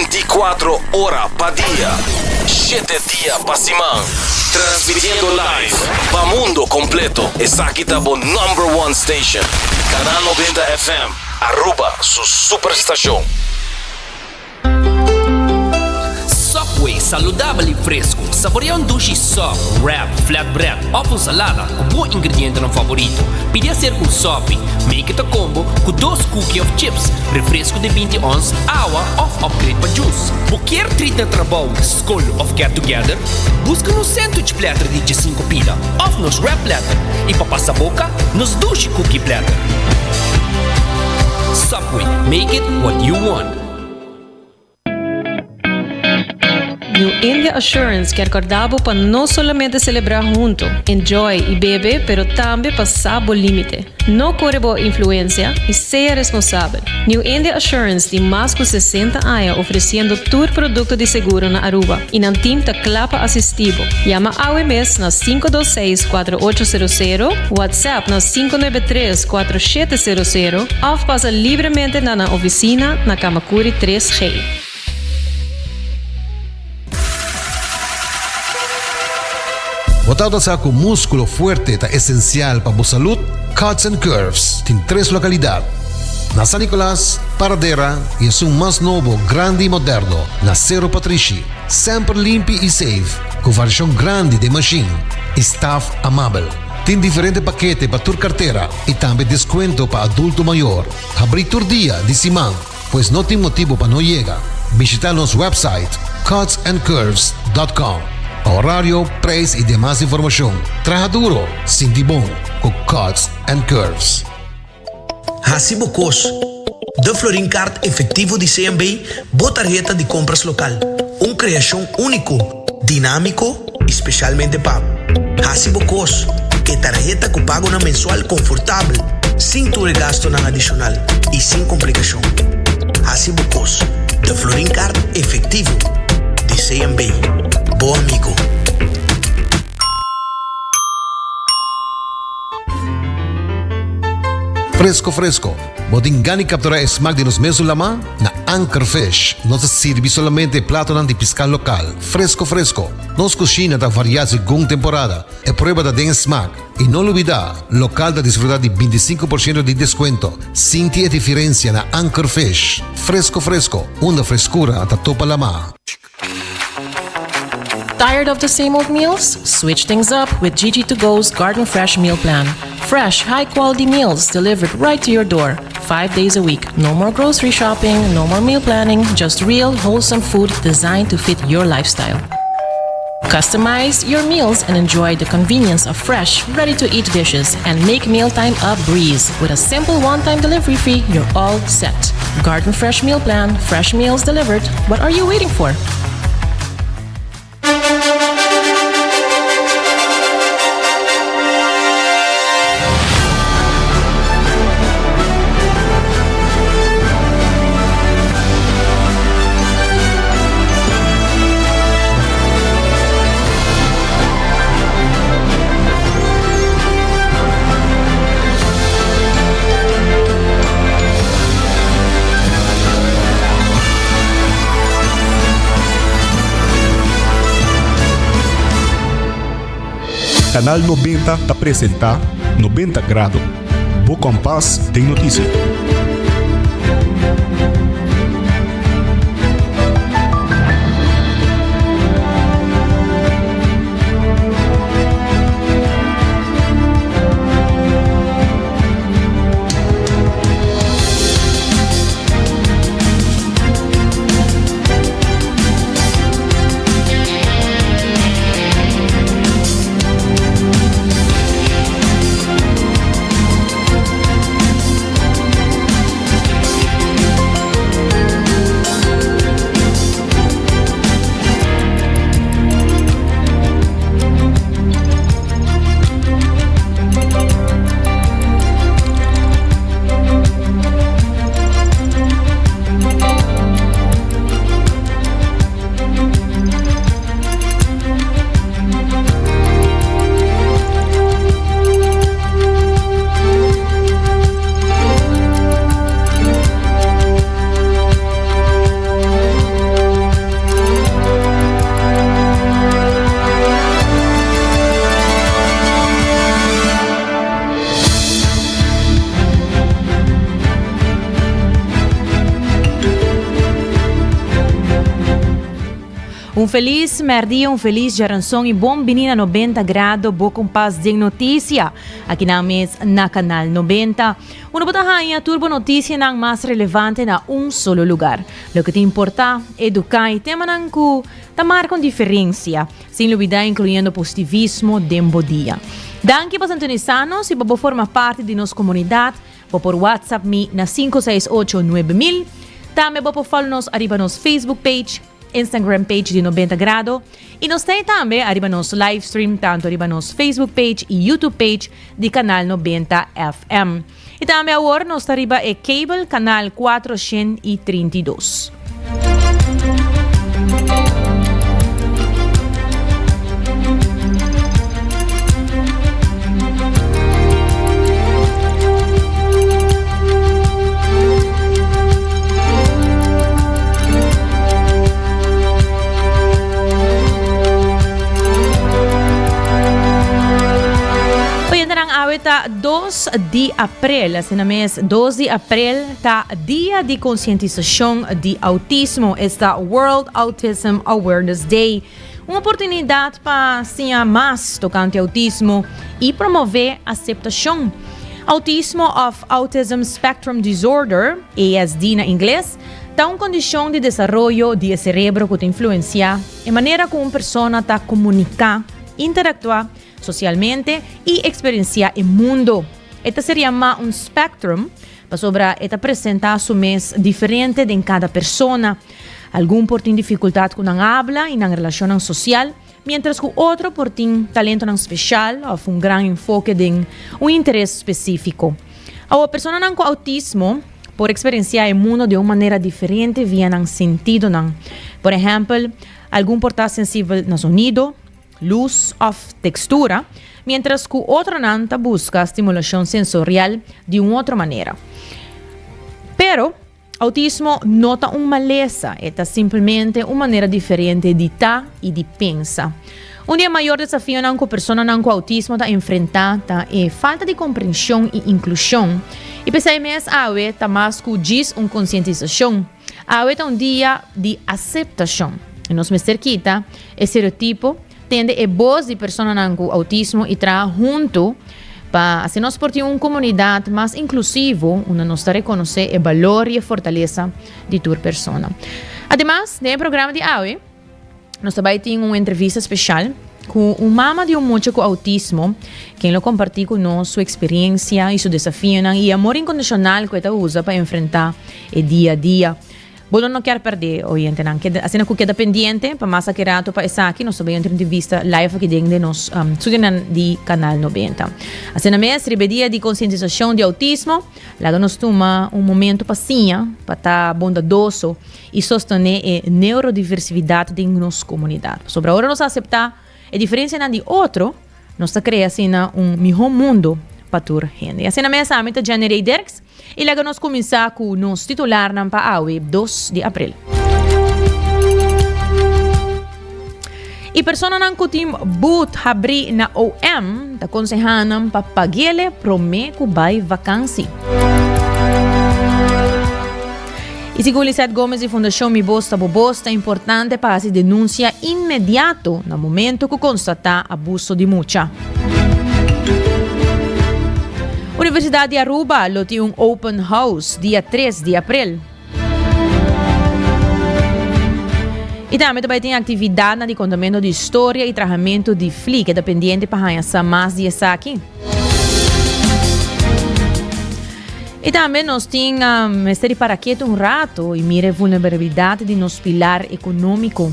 24 ora pa dia, shete dia pa siman. Transmitiendo live pa mundo completo. Esaki ta bo number one station. Canal 90 FM, Aruba su superstacion. Subway, saludabel y fresco. Saborea un dushi sub, wrap, flatbread of un salada cu bo ingredientenan favorito. Pidi hacer un sopi, make it a combo cu dos cookie of chips, refresco di binti ons, awa of upgrade pa juice. Bo kier treat na trabou, scol of get together? Busca nos sandwich platter di diesinco pida of nos wrap platter y pa pasa boca, nos dushi cookie platter. Subway, make it what you want. New India Assurance kier corda bo pa no solamente celebra hunto, enjoy y bebe pero tambe pa sa bo limite. No core bo influencia y sea responsabel. New India Assurance tin mas cu 60 aña ofreciendo tur producto di seguro na Aruba y nan team ta cla pa asisti bo. Yama awe mes na 526 4800, WhatsApp na 593 4700 of pasa libremente na nan oficina na Camacuri 3G. Bo tabata sa ku múskulo fuerte ta esensial pa bo salud? Cuts and Curves tin tres lokalidat, na San Nicolas, Paradera i esun mas nobo, grandi i moderno, na Sero Patrishi. Semper limpi i safe, ku variashon grandi den mashin i staf amabel. Tin diferente pakete pa tur kartera i tambe deskuento pa adulto mayor. Habrí tur dia di siman, pues no tin motibu pa no yega. Bishita nos website cutsandcurves dot com pa horario, prijs i demas informashon. Traha duro, sinti bon ku Cuts and Curves. Hasi bo kos. De Florin Card Efectivo di CMB, bo tarheta di compras local. Un creacion unico, dinamico y specialmente pa bo. Hasi bo kos. E tarheta cu pagonan mensual confortabel, sin tur e gastonan adicional y sin complicacion. Hasi bo kos. De Florin Card Efectivo di CMB. Bo amigo. Fresco fresco, bo tin gana di captura e smaak di nos mesun lama? Na Anchor Fish nos ta sirbi solamente e platonan di pisca local, fresco fresco. Nos cushina ta varia segun temporada, e prueba ta den e smaak. Y no lubida, local ta disfruta di bintisinco por ciento di descuento. Sinti e diferencia na Anchor Fish. Fresco fresco, unda frescura ta topa lama. Tired of the same old meals? Switch things up with Gigi to Go's Garden Fresh Meal Plan. Fresh, high quality meals delivered right to your door, five days a week. No more grocery shopping, no more meal planning, just real, wholesome food designed to fit your lifestyle. Customize your meals and enjoy the convenience of fresh, ready to eat dishes and make mealtime a breeze. With a simple one time delivery fee, you're all set. Garden Fresh Meal Plan, fresh meals delivered. What are you waiting for? Canal 90 ta presenta 90 Grado, bo kompas den notisia. Un felis mèrdia, un felis djaranson i bon bini na 90 Grado, bo kompas den notisia, aki nan mes na Kanal 90. Unda bo ta haña tur bo notisianan mas relevante na un solo lugar. Loke ta importá, eduká i temanan ku ta marka un diferensia, sin lubidá inkluyendo positivismo den bo dia. Danki pa sintonisá nos i pa bo forma parti di nos komunidat. Bo por WhatsApp mi na 568 9000. Tambe bo por follow nos ariba nos Facebook page, Instagram page di 90 Grado y nos ta tambe ariba nos live stream tanto ariba nos Facebook page y YouTube page di Canal 90 FM. Y tambe awor nos ta riba e cable canal 432. Oyentenan awe ta 2 di aprel, asina mes 2 di aprel ta Dia di Konsientisashon di Outismo, esta World Autism Awareness Day, un oportunidat pa siña mas tokante outismo i promové aseptashon. Outismo òf Autism Spectrum Disorder, ASD na ingles, ta un kondishon di desaroyo di e serebro ku ta influensiá e manera ku un persona ta komuniká, interaktuá sosialmente i eksperensiá e mundu. E ta ser yamá un spectrum Pasobra e ta presentá su mes diferente den kada persona. Algun por tin difikultat ku nan abla i nan relashonnan sosial, miéntras ku otro por tin talentonan speshal òf un gran enfoke den un interes spesífiko. Awor, personanan ku outismo por eksperensiá e mundu den un manera diferente via nan sentidonan. Por ehèmpel, algun por ta sensibel na zonido, lus òf tekstura, miéntras ku otronan ta buska stimulashon sensorial di un otro manera. Pero, outismo no ta un malesa, e ta simpelmente un manera diferente di ta i di pensa. Un di e mayor desafionan ku personanan ku outismo ta enfrentá ta e falta di komprenshon i inklushon. I p'esei mes awe ta mas ku djis un konsientisashon. Awe ta un dia di aseptashon. I nos mester kita e stereotipo, tende e bos di personanan ku outismo i traha huntu pa asina nos por tin un komunidat mas inklusivo unda nos ta rekonosé e balor i e fortalesa di tur persona. Ademas, den e programa di awe nos ta bai tin un entrevista speshal ku un mama di un mucha ku outismo ken lo kompartí ku nos su eksperensia i su desafionan i e amor inkondishonal ku e ta usa pa enfrentá e dia a dia. Bo lo no kier perdé, oyentenan. Keda, asina ku keda pendiente pa mas aki rato pa esaki, nos ta bai un entrevista live aki den den nos studionan di Canal 90. Asina mes, riba e dia di konsientisashon di outismo, laga nos tuma un momento pa siña, pa ta bondadoso i sostené e neurodiversividat den nos komunidat. Pasobra ora nos aseptá e diferensianan di otro, nos ta krea asina un mihó mundu pa tur hende. Asina mes, ami ta Jenny Rey Dirks. I laga nos kuminsá ku nos titularnan pa awe dos di aprel. I personanan ku tin but habrí na OM ta konsehá nan pa pag'ele promé ku bai vakansi. I segun Lisette Gomez di Fundashon Mi Bos Ta Bo Bos ta importante pa hasi denunsia inmediato na momento ku konstatá abuso di mucha. Universidad di Aruba lo tin un open house dia 3 di april. Y tambe ta bay tin actividadnan di contamento di historia y trahamento di fli. Keda pendiente pa haña sa mas di esaki. Y tambe nos tin um, mester di para keto un rato y mira e vulnerabilidad di nos pilar economico.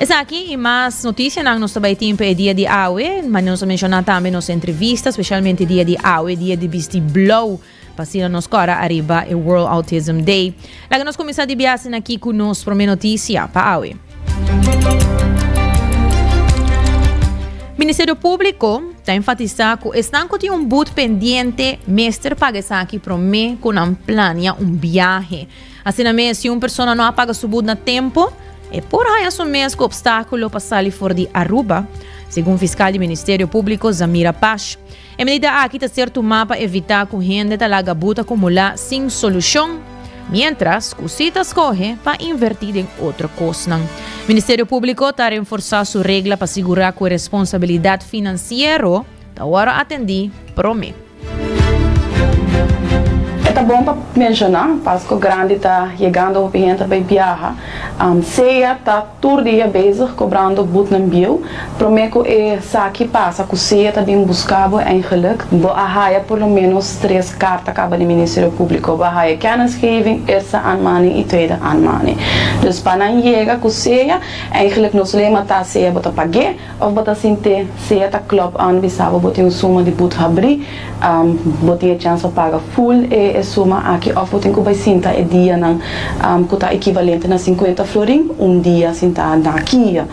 Esaki y mas noticianan nos ta bay tin pa e dia di awe. Ma nos a menciona tambe nos entrevista, specialmente dia di awe, dia di bisti blauw, pa asina nos cora ariba e World Autism Day. Laga nos cuminsa di biaha asina aki cu nos prome noticia pa awe. Ministerio Publico ta enfatisa cu esnan cu tin un boet pendiente mester paga esaki prome cu nan plania un biahe. Asina mes, si un persona no a paga su but na tempo, e por haña su mes ku opstákulo pa sali for di Aruba, segun fiskal di Ministerio Públiko Zamira Pash. E medida aki ta ser tumá pa evitá ku hende ta laga but akumulá sin solushon. Mientras ku si ta skohe pa invertí den otro kosnan. Ministerio Públiko ta renforsá su regla pa sigurá ku e responsabilidat finansiero ta wòrdu atendí promé. E ta bon pa menshoná, Pasko Grandi ta yegando hopi hende ta bai biaha. Sea ta tur dia bezig kobrando butnan bieu. Promé ku esaki pasa ku sea ta bin buska bo eigenlijk bo a haya por lo ménos tres karta kaba di Ministerio Públiko. Bo a haya kennisgeving, eerste aanmaning i tweede aanmaning. Dus pa nan yega ku sea, eigenlijk nos lema ta sea bo ta pag'é Of bo ta sinti sea ta klop an bisa bo bo tin un suma di but habri, bo tin e chèns pa paga ful e e suma aki of bo tin ku bai sinta e dianan ku ta ekivalente na sinkuenta florin un dia sinta na kia.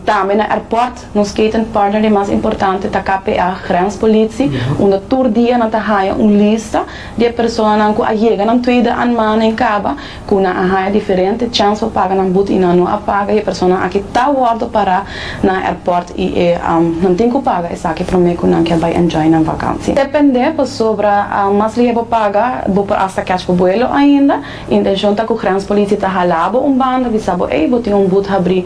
Tambe na airport nos ketenpartner di mas importante ta KPA, Grenspolitie, unda tur dia nan ta haña un lista di e personanan ku a yega nan tweede aanmaning kaba Ku nan a haña diferente chèns pa paga nan but i nan no a paga i e personanan aki ta wòrdu pará na airport i e nan tin ku paga esaki promé ku nan ke bai enjoy nan vakansi. Dependé pasobra mas lihé bo paga bo por asta kèch bo buelo ainda. Intenshon ta ku grenspolitie ta hala bo un banda bisa bo ey bo tin un but habrí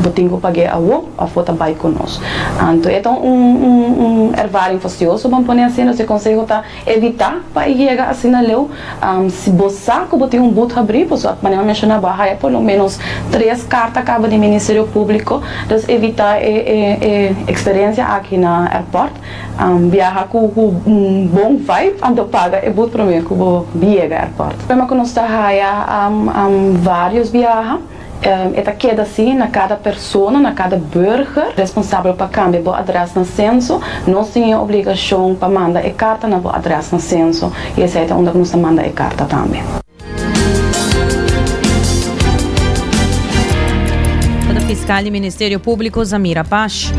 bo tin ku pag'é awo òf bo ta bai ku nos. Anto e ta un un ervaring fastioso ban pone asina, nos e konseho ta Evitá pa e yega asina leu. Si bo sa ku bo tin un but habrí, pasobra manera mi a menshoná bo a haya por lo ménos tres karta kaba di Ministerio Públiko, dus evitá e e eksperensia aki na airport. Biaha ku ku un bon vibe anto paga e but promé ku bo yega airport. Problema ku nos ta haya vários biaha. E ta keda así na kada persona, na kada burger responsabel pa kambia bo adrès na senso. Nos tin e obligashon pa manda e karta na bo adrès na senso i esei ta unda ku nos ta manda e karta tambe. Ta fiskal di Ministerio Públiko Zamira Pash.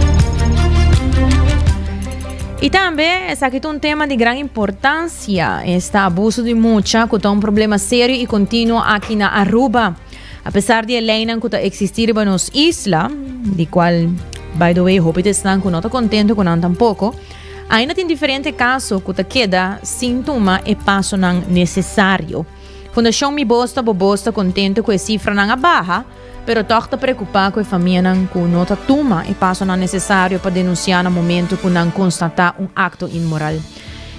I tambe esaki ta un tema di gran importansia, esta abuso di mucha ku ta un problema serio i kontinuo aki na Aruba. Apesar di e leynan cu ta existi riba nos isla, di cual by the way hopi ta esnan cu no ta contento cu nan tampoco, ainda tin diferente caso cu ta keda sin tuma e pasonan necesario. Fundacion Mi Bos ta Bo Bos ta contento cu e cifranan a baha, pero toch ta preocupa cu e famianan cu no ta tuma e pasonan necesario pa denuncia na momento cu nan constata un acto inmoral.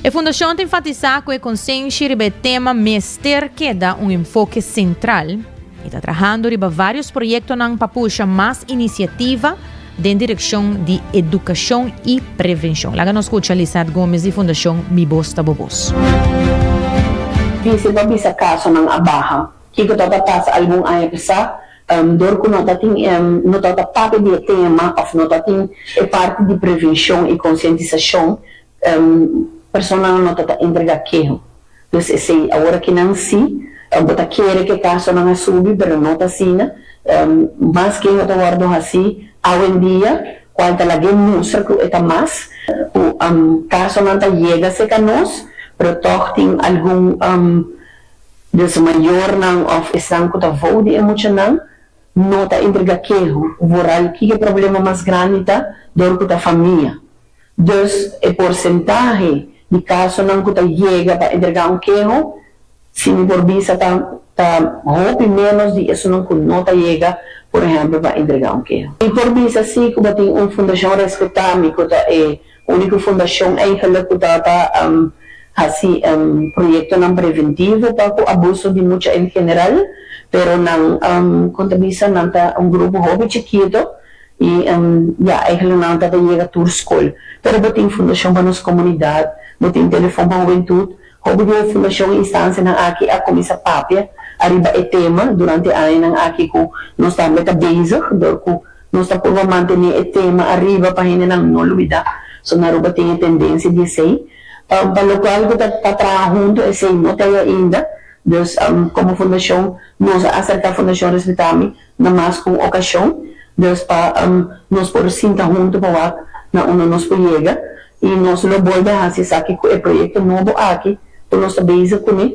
E fundashon ta enfatisá ku e konsenshi riba e tema mester keda un enfoke sentral i ta trahando riba vários proyektonan pa pusha mas inisiativa den direkshon di edukashon i prevenshon. Laga nos skucha Lisette Gomes di Fundashon Mi Bos Ta Bo Bos. Bisa pa bisa kasonan a baha. Kiko tabata pasa algun aña pasá? Dor ku no ta tin no tabata papia di e tema òf no ta tin e parti di prevenshon i konsientisashon Personanan no ta ta entrega keho. Dus esei awor aki nan si bo ta kere ku e kasonan a subi pero no ta asina. Mas keho ta wòrdu hasi awendia kual ta lag'é mustra ku e ta mas ku kasonan ta yega serka nos pero tòg tin algun dus mayornan òf esnan ku ta vou di e muchanan no ta entrega keho. Vooral kiko e problema mas grandi ta dor ku ta famia. Dus e porsentahe di kasonan ku ta yega pa entregá un keho, si mi por bisa ta ta hopi ménos di esunnan ku no ta yega, por ehèmpel, pa entregá un keho. Mi por bisa sí ku bo tin un fundashon Respetá Mi ku ta e úniko fundashon eigenlik ku ta ta hasi proyektonan preventivo pa ku abuso di mucha en general, pero nan kon ta bisa nan ta un grupo hopi chikito I ya, eigenlijk nan ta ta yega tur skol. Pero bo tin Fundashon pa nos Komunidat, bo tin Telefon pa Hubentut. Hopi di e fundashon i instansianan aki a kuminsá papia ariba e tema durante e añanan aki ku nos tambe ta bezig dor ku nos ta purba mantené e tema ariba pa hendenan no lubidá. So na Aruba tin e tendensia di esei. Pa lokual ku ta pa traha huntu esei no ta ei ainda. Dus komo fundashon nos a aserká Fundashon Respetami na mas ku un okashon, dus pa nos por sinta huntu pa wak na unda nos por yega i nos lo bolbe hasi esaki ku e proyekto nobo aki ku nos ta bezig kuné,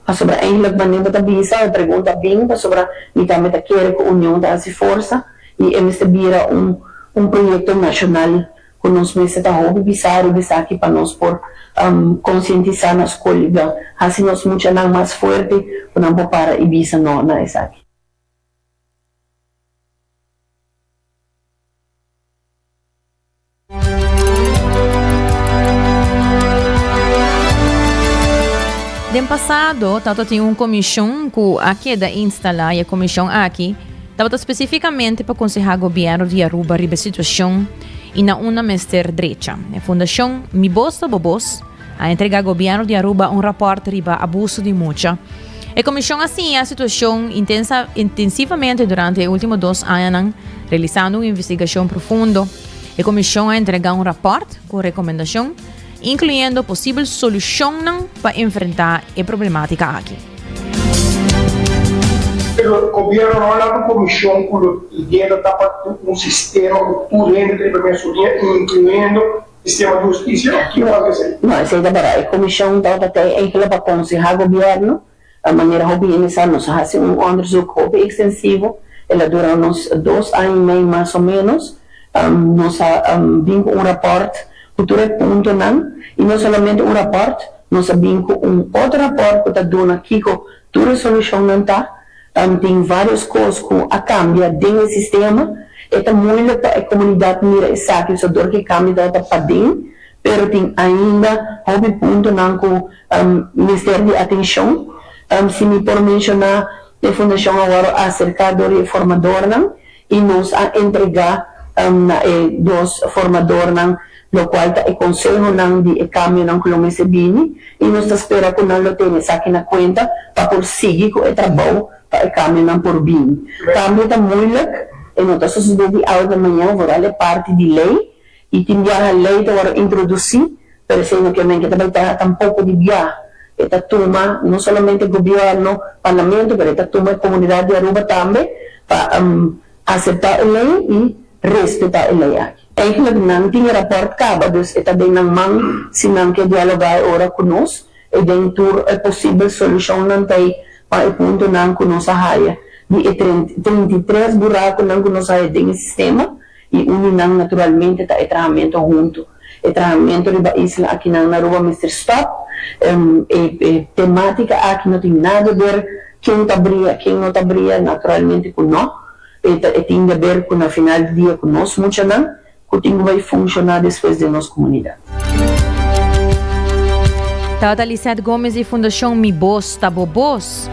pasobra eigenlijk manera bo ta bisa e pregunta a bin pasobra mi tambe ta kere ku union ta hasi forsa i e mester bira un un proyekto nashonal. ku nos mester ta hopi bisa riba esaki pa nos por konsientisá na skol i hasi nos muchanan mas fuerte ku nan por para i bisa no na esaki. Den pasado tabata tin un komishon ku a keda instalá i e komishon aki tabata spesifikamente pa konsehá gobièrnu di Aruba riba e situashon i na unda mester drecha. E fundashon Mi Bos ta Bo Bos a entregá gobièrnu di Aruba un rapòrt riba abuso di mucha. E komishon a siña e situashon intensa intensivamente durante e último dos añanan, realisando un investigashon profundo. E komishon a entregá un rapòrt ku rekomendashon, inkluyendo posibel solushonnan pa enfrentá e problemátika aki. Pero gobierno no a laga un comision cu lo idea ta tapa un sistema cu tur hende ta riba mesun liña, incluyendo sistema di husticia? Kico a esey? No, esey ta berdad. E comision tabata te eigenlijk pa conseha gobierno. Manera hopi hende sa, nos a haci un onderzoek hopi extensivo. El a dura nos dos aña y mei mas o menos. Nos a bin cu un rapport cu tur e puntonan. Y no solamente un rapport, nos a bin cu un otro rapport cu ta duna kico tur e solucionnan ta. Tin varios cos cu a cambia den e sistema. E ta moeilijk pa e comunidad mira esaki, so dor cu e cambio tabata paden. Pero tin ainda hopi puntonan cu mester di atencion. Si mi por menciona, e fundacion a worde acerca dor di e formadornan y nos a entrega na e dos formadornan locual ta e consehonan di e cambionan cu lo mester bini y nos ta spera cu nan lo tene esaki na cuenta pa por sigui cu e trabou pa e cambionan por bini. Cambio ta moeilijk, e no ta sosode di awe pa mañan, vooral e parti di ley. I tin biaha lei ta wòrdu introdusí, pero esei no ke men ke ta bai traha tampoko di biaha. E ta tuma no solamente gobièrnu, parlamento, pero e ta tuma e komunidat di Aruba tambe pa aseptá e lei i respetá e lei aki. Eigenlijk nan tin e rapòrt kaba, dus e ta den nan man si nan ke dialogá e ora ku nos e den tur e posibel solushonnan ta ei pa e puntonan ku nos a haya di e 33 burakunan ku nos a haya den e sistema. I un di nan naturalmente ta e trahamentu huntu. E trahamentu riba isla akinan na Aruba mester stop. E tematica aki no tin nada ber ken ta bria, ken no ta bria, naturalmente cu no. E ta e tin de ber cu na final di dia cu nos muchanan cu tin cu bay funciona despues den nos comunidad. Tabata Lisette Gomez di Fundacion Mi Bos Ta Bo Bos.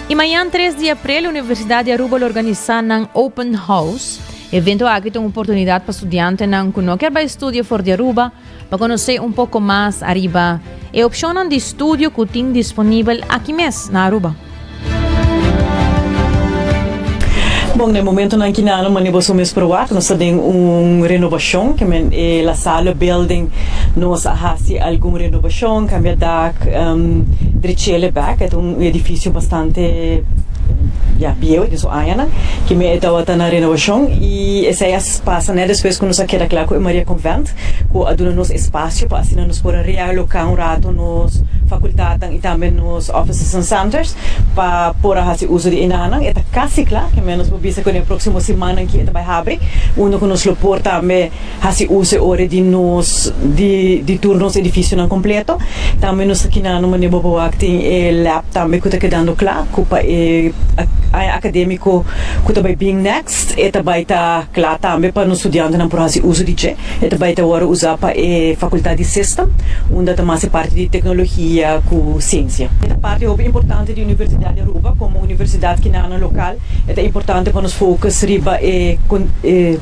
Y mañan tres di april Universidad di Aruba lo organisa nan Open House. E evento aki ta un oportunidad pa studiantenan cu no kier bay studia for di Aruba pa conoce un poco mas ariba e opcionnan di studio cu tin disponibel aki mes na Aruba. Bon, na e momentonan ki nano mane boso mes por wak, nos ta den un renobashon, ke men e La Salle building nos a hasi algun renobashon, kambia dak, drechele bek, e ta un edifisio bastante ya bieu, e tin su añanan, ke men e tabata na renobashon i esei a pasa nèt despues ku nos a keda kla ku e Maria Convent ku a duna nos espasio pa asina nos por a realoká un rato nos fakultatnan i tambe nos offices and centers pa por a hasi uso di enanan. E ta kasi kla, ke men nos por bisa ku den e próksimo simannan ki e ta bai habri, unda ku nos lo por tambe hasi uso e ora di nos di di tur nos edifisionan kompleto. Tambe nos ta kinando manera bo por wak tin e lab tambe ku ta kedando kla ku pa e aña akadémiko ku ta bai bin next e ta bai ta kla tambe pa nos studiantenan por hasi uso di dje. E ta bai ta wòrdu usá pa e fakultat di System, unda ta mas e parti di teknologia ku siensia. E ta parti hopi importante di Universidat di Aruba. Komo universidat kinana lokal, e ta importante pa nos focus riba e e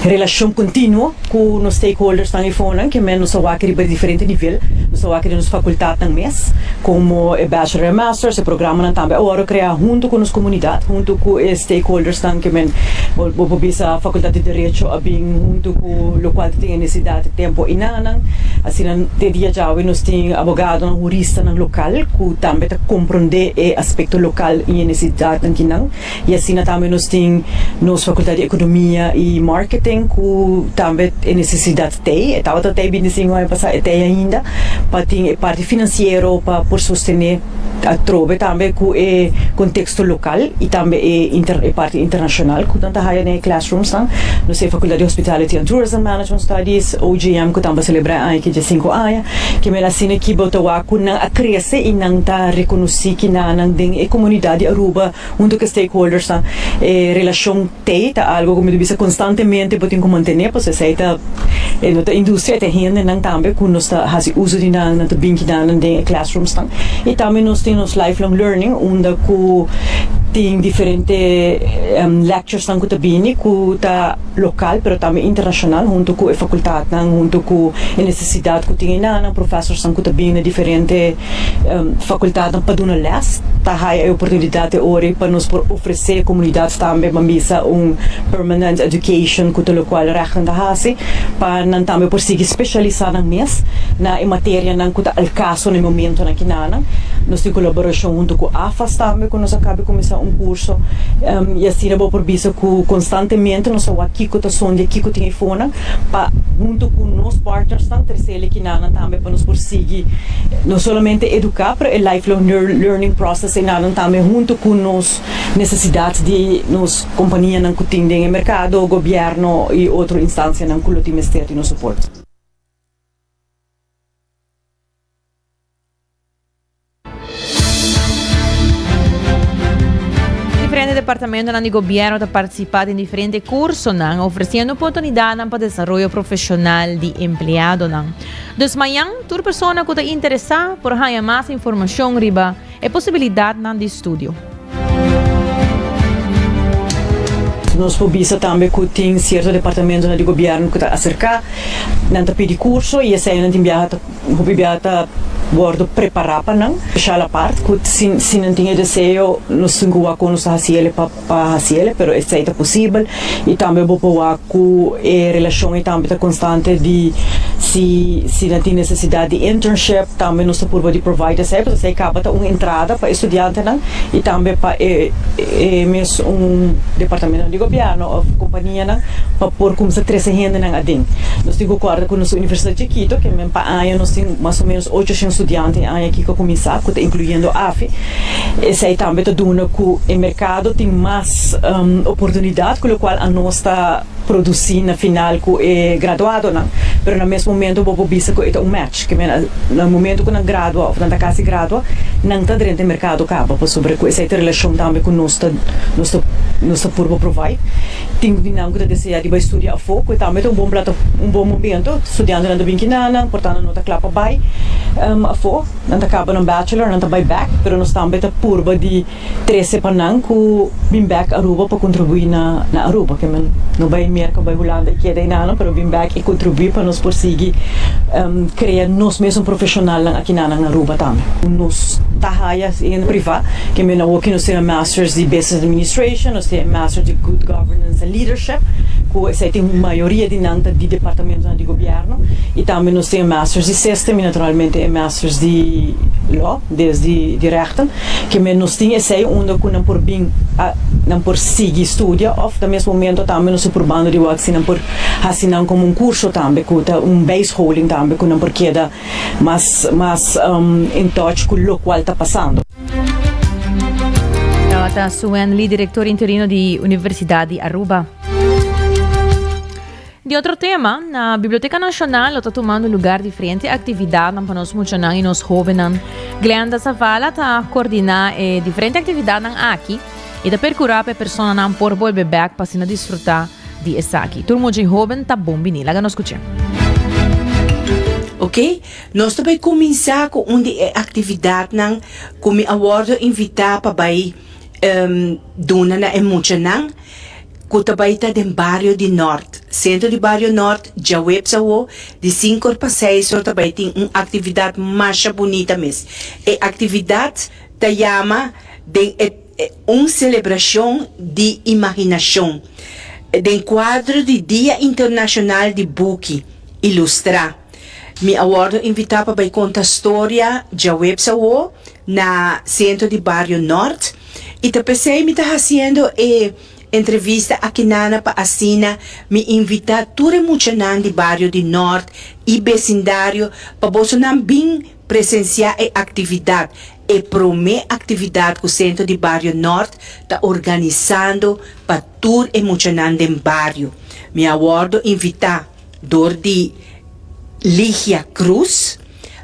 relashon kontinuo ku nos stakeholdersnan i fonan, ke men nos ta wak riba diferente nivel. Nos ta wak den nos fakultatnan mes, komo e bachelor en masters, e programanan tambe a wòrdu kreá huntu ku nos komunidat, huntu ku e stakeholdersnan ke men bo por bisa fakultat di derecho a bin huntu ku lokual ta tin e nesesidat e tempu einanan. Asina te dia djawe nos tin abogadonan, huristanan lokal ku tambe ta komprondé e aspekto lokal i e nesesidatnan kinan. I asina tambe nos tin nos fakultat di ekonomia i marketing ku tambe e nesesidat t'ei. E tabata t'ei bintisingu aña pasá, e t'ei ainda pa tin e parti finansiero pa por sostené atrobe tambe ku e konteksto lokal. local y tambe e inter e parti internacional cu nan ta haya den e classroomsnan. Nos tin e Facultad di Hospitality and Tourism Management Studies, OGM, cu tambe a celebra e aña aki dje cinco aña. Ke mel asina ki bo ta wak cu nan a crece y nan ta reconoci kinanan den e comunidad di Aruba hunto cu e stakeholdersnan. E relacion Tei ta algo ku mi ta bisa konstantemente bo tin ku mantené, pasobra esei ta e no ta industria, e ta hendenan tambe ku nos ta hasi uso di nan, nan ta bin kidanan den e classroomsnan. I tambe nos tin nos lifelong learning unda ku tin diferente lecturesnan ku ta bini ku ta lokal pero tambe internashonal hunto ku e fakultatnan, hunto ku e nesesidat ku tin enanan, profesorsnan ku ta bini na diferente Facultadnan pa duna les ta haya e oportunidad e ora pa nos por ofrece e comunidad tambe ban bisa un permanent education cu ta locual rechten ta haci pa nan tambe por sigui specialisa nan mes na e materianan cu ta al caso na e momentonan kinanan. Nos tin colaboracion hunto cu AFAS tambe cu nos a cabe cuminsa un curso y asina bo por bisa cu constantemente nos ta wak kico ta sondia kico tin eyfonan pa hunto cu nos partnersnan trece kinanan tambe pa nos por sigui no solamente educa pero e lifelong learning process enanan tambe hunto cu nos necesidad di nos companianan cu tin den e mercado, gobierno y otro instancianan cu lo tin mester di nos support. Diferente departamentonan di gobierno ta participa den diferente cursonan, ofreciendo oportunidadnan pa desaroyo profesional di empleadonan. Dus mañan, tur persona cu ta interesa por haya mas informacion riba e posibilidadnan di studio. Nos por bisa tambe cu tin cierto departamentonan di gobierno cu ta acerca, nan ta pidi curso y eseinan tin biaha ta Hopi bia ta wordo prepara pa nan. Special apart cu si si nan tin e deseo nos tin cu wak con nos ta haci ele pa pa haci ele pero esey ta posibel y tambe bo por wak cu e relacion ey tambe ta constante di si si nan tin necesidad di internship tambe nos ta purba di provide esey pasobra esey caba ta un entrada pa e studiantenan y tambe pa e e mes un departamento di gobierno of companianan pa por cuminsa trece hendenan aden. Nos tin cu corda cu nos universidad chikito ke men pa aña nos tin mas o menos ocho shen studiante e aña aki cu a cuminsa cu ta incluyendo afi. Esey tambe ta duna cu e mercado tin mas oportunidad cu locual anos ta produci na final cu e graduadonan. Pero na mes momento bo por bisa cu e ta un match. Ke men na momento cu nan gradua of nan ta casi gradua nan ta drenta e mercado caba pasobra cu esey ta relacion tambe cu nos ta nos ta nos ta purba provide. Tin di nan ku ta deseá di bai studia afó, ku e tambe ta un bon plata, un bon momento. Studiantenan ta bin kinanan, por tanto no ta kla pa bai afó. Nan ta kaba nan bachelor, nan ta bai bèk, pero nos tambe ta purba di trese pa nan ku bin bèk Aruba pa kontribuí na na Aruba. Ke men no bai Merka, bai Hulanda i keda enanan, pero bin bèk i kontribuí pa nos por sigui krea nos mesun profeshonalnan akinanan na Aruba tambe. Nos ta haya hende privá. Ke men awoki nos tin e Masters di Business Administration, nos tin e Masters di Good Governance and Leadership, ku esei tin mayoria di nan ta di departamentonan di gobièrnu, i tambe nos tin e Masters di System i naturalmente e Masters di Law, des di di Rechten. Ke men nos tin esei unda ku nan por bin a nan por sigui studia òf na mes momento tambe nos ta purbando di wak si nan por hasi nan komo un kurso tambe ku ta un bijscholing tambe ku nan por keda mas mas in touch ku lokual ta pasando. Tabata Suen Lee, director interino di Universidad di Aruba. Di otro tema, na Biblioteca Nacional lo ta tumando lugar diferente actividadnan pa nos muchanan y nos hobennan. Glenda Zavala ta coordina e diferente actividadnan aki y ta percura pa e personanan por bolbe bek pa asina disfruta di esaki. Tur mucha y hoben ta bon bini. Laga nos scucha. Ok, nos ta bai kuminsá ku un di e aktividatnan ku mi a wòrdu invitá pa bai duna na e muchanan ku ta bai ta den bario di Nòrt. Sentro di Bario Nòrt, djaweps awo, di sinku or pa seis or ta bai tin un aktividat masha bunita mes. E aktividat ta yama den e Un selebrashon di imaginashon den kuadro di Dia Internashonal di Buki Ilustrá. Mi a wòrdu invitá pa bai konta storia djaweps awo na Sentro di Bario Nòrt i ta p'esei mi ta hasiendo e entrevista akinana pa asina mi invitá tur e muchanan di bario di Nòrt i besindario pa bosonan bin presensiá e aktividat. e prome actividad cu Centro di Bario Nort ta organisando pa tur e muchanan den bario. Mi a wordo invita dor di Ligia Cruz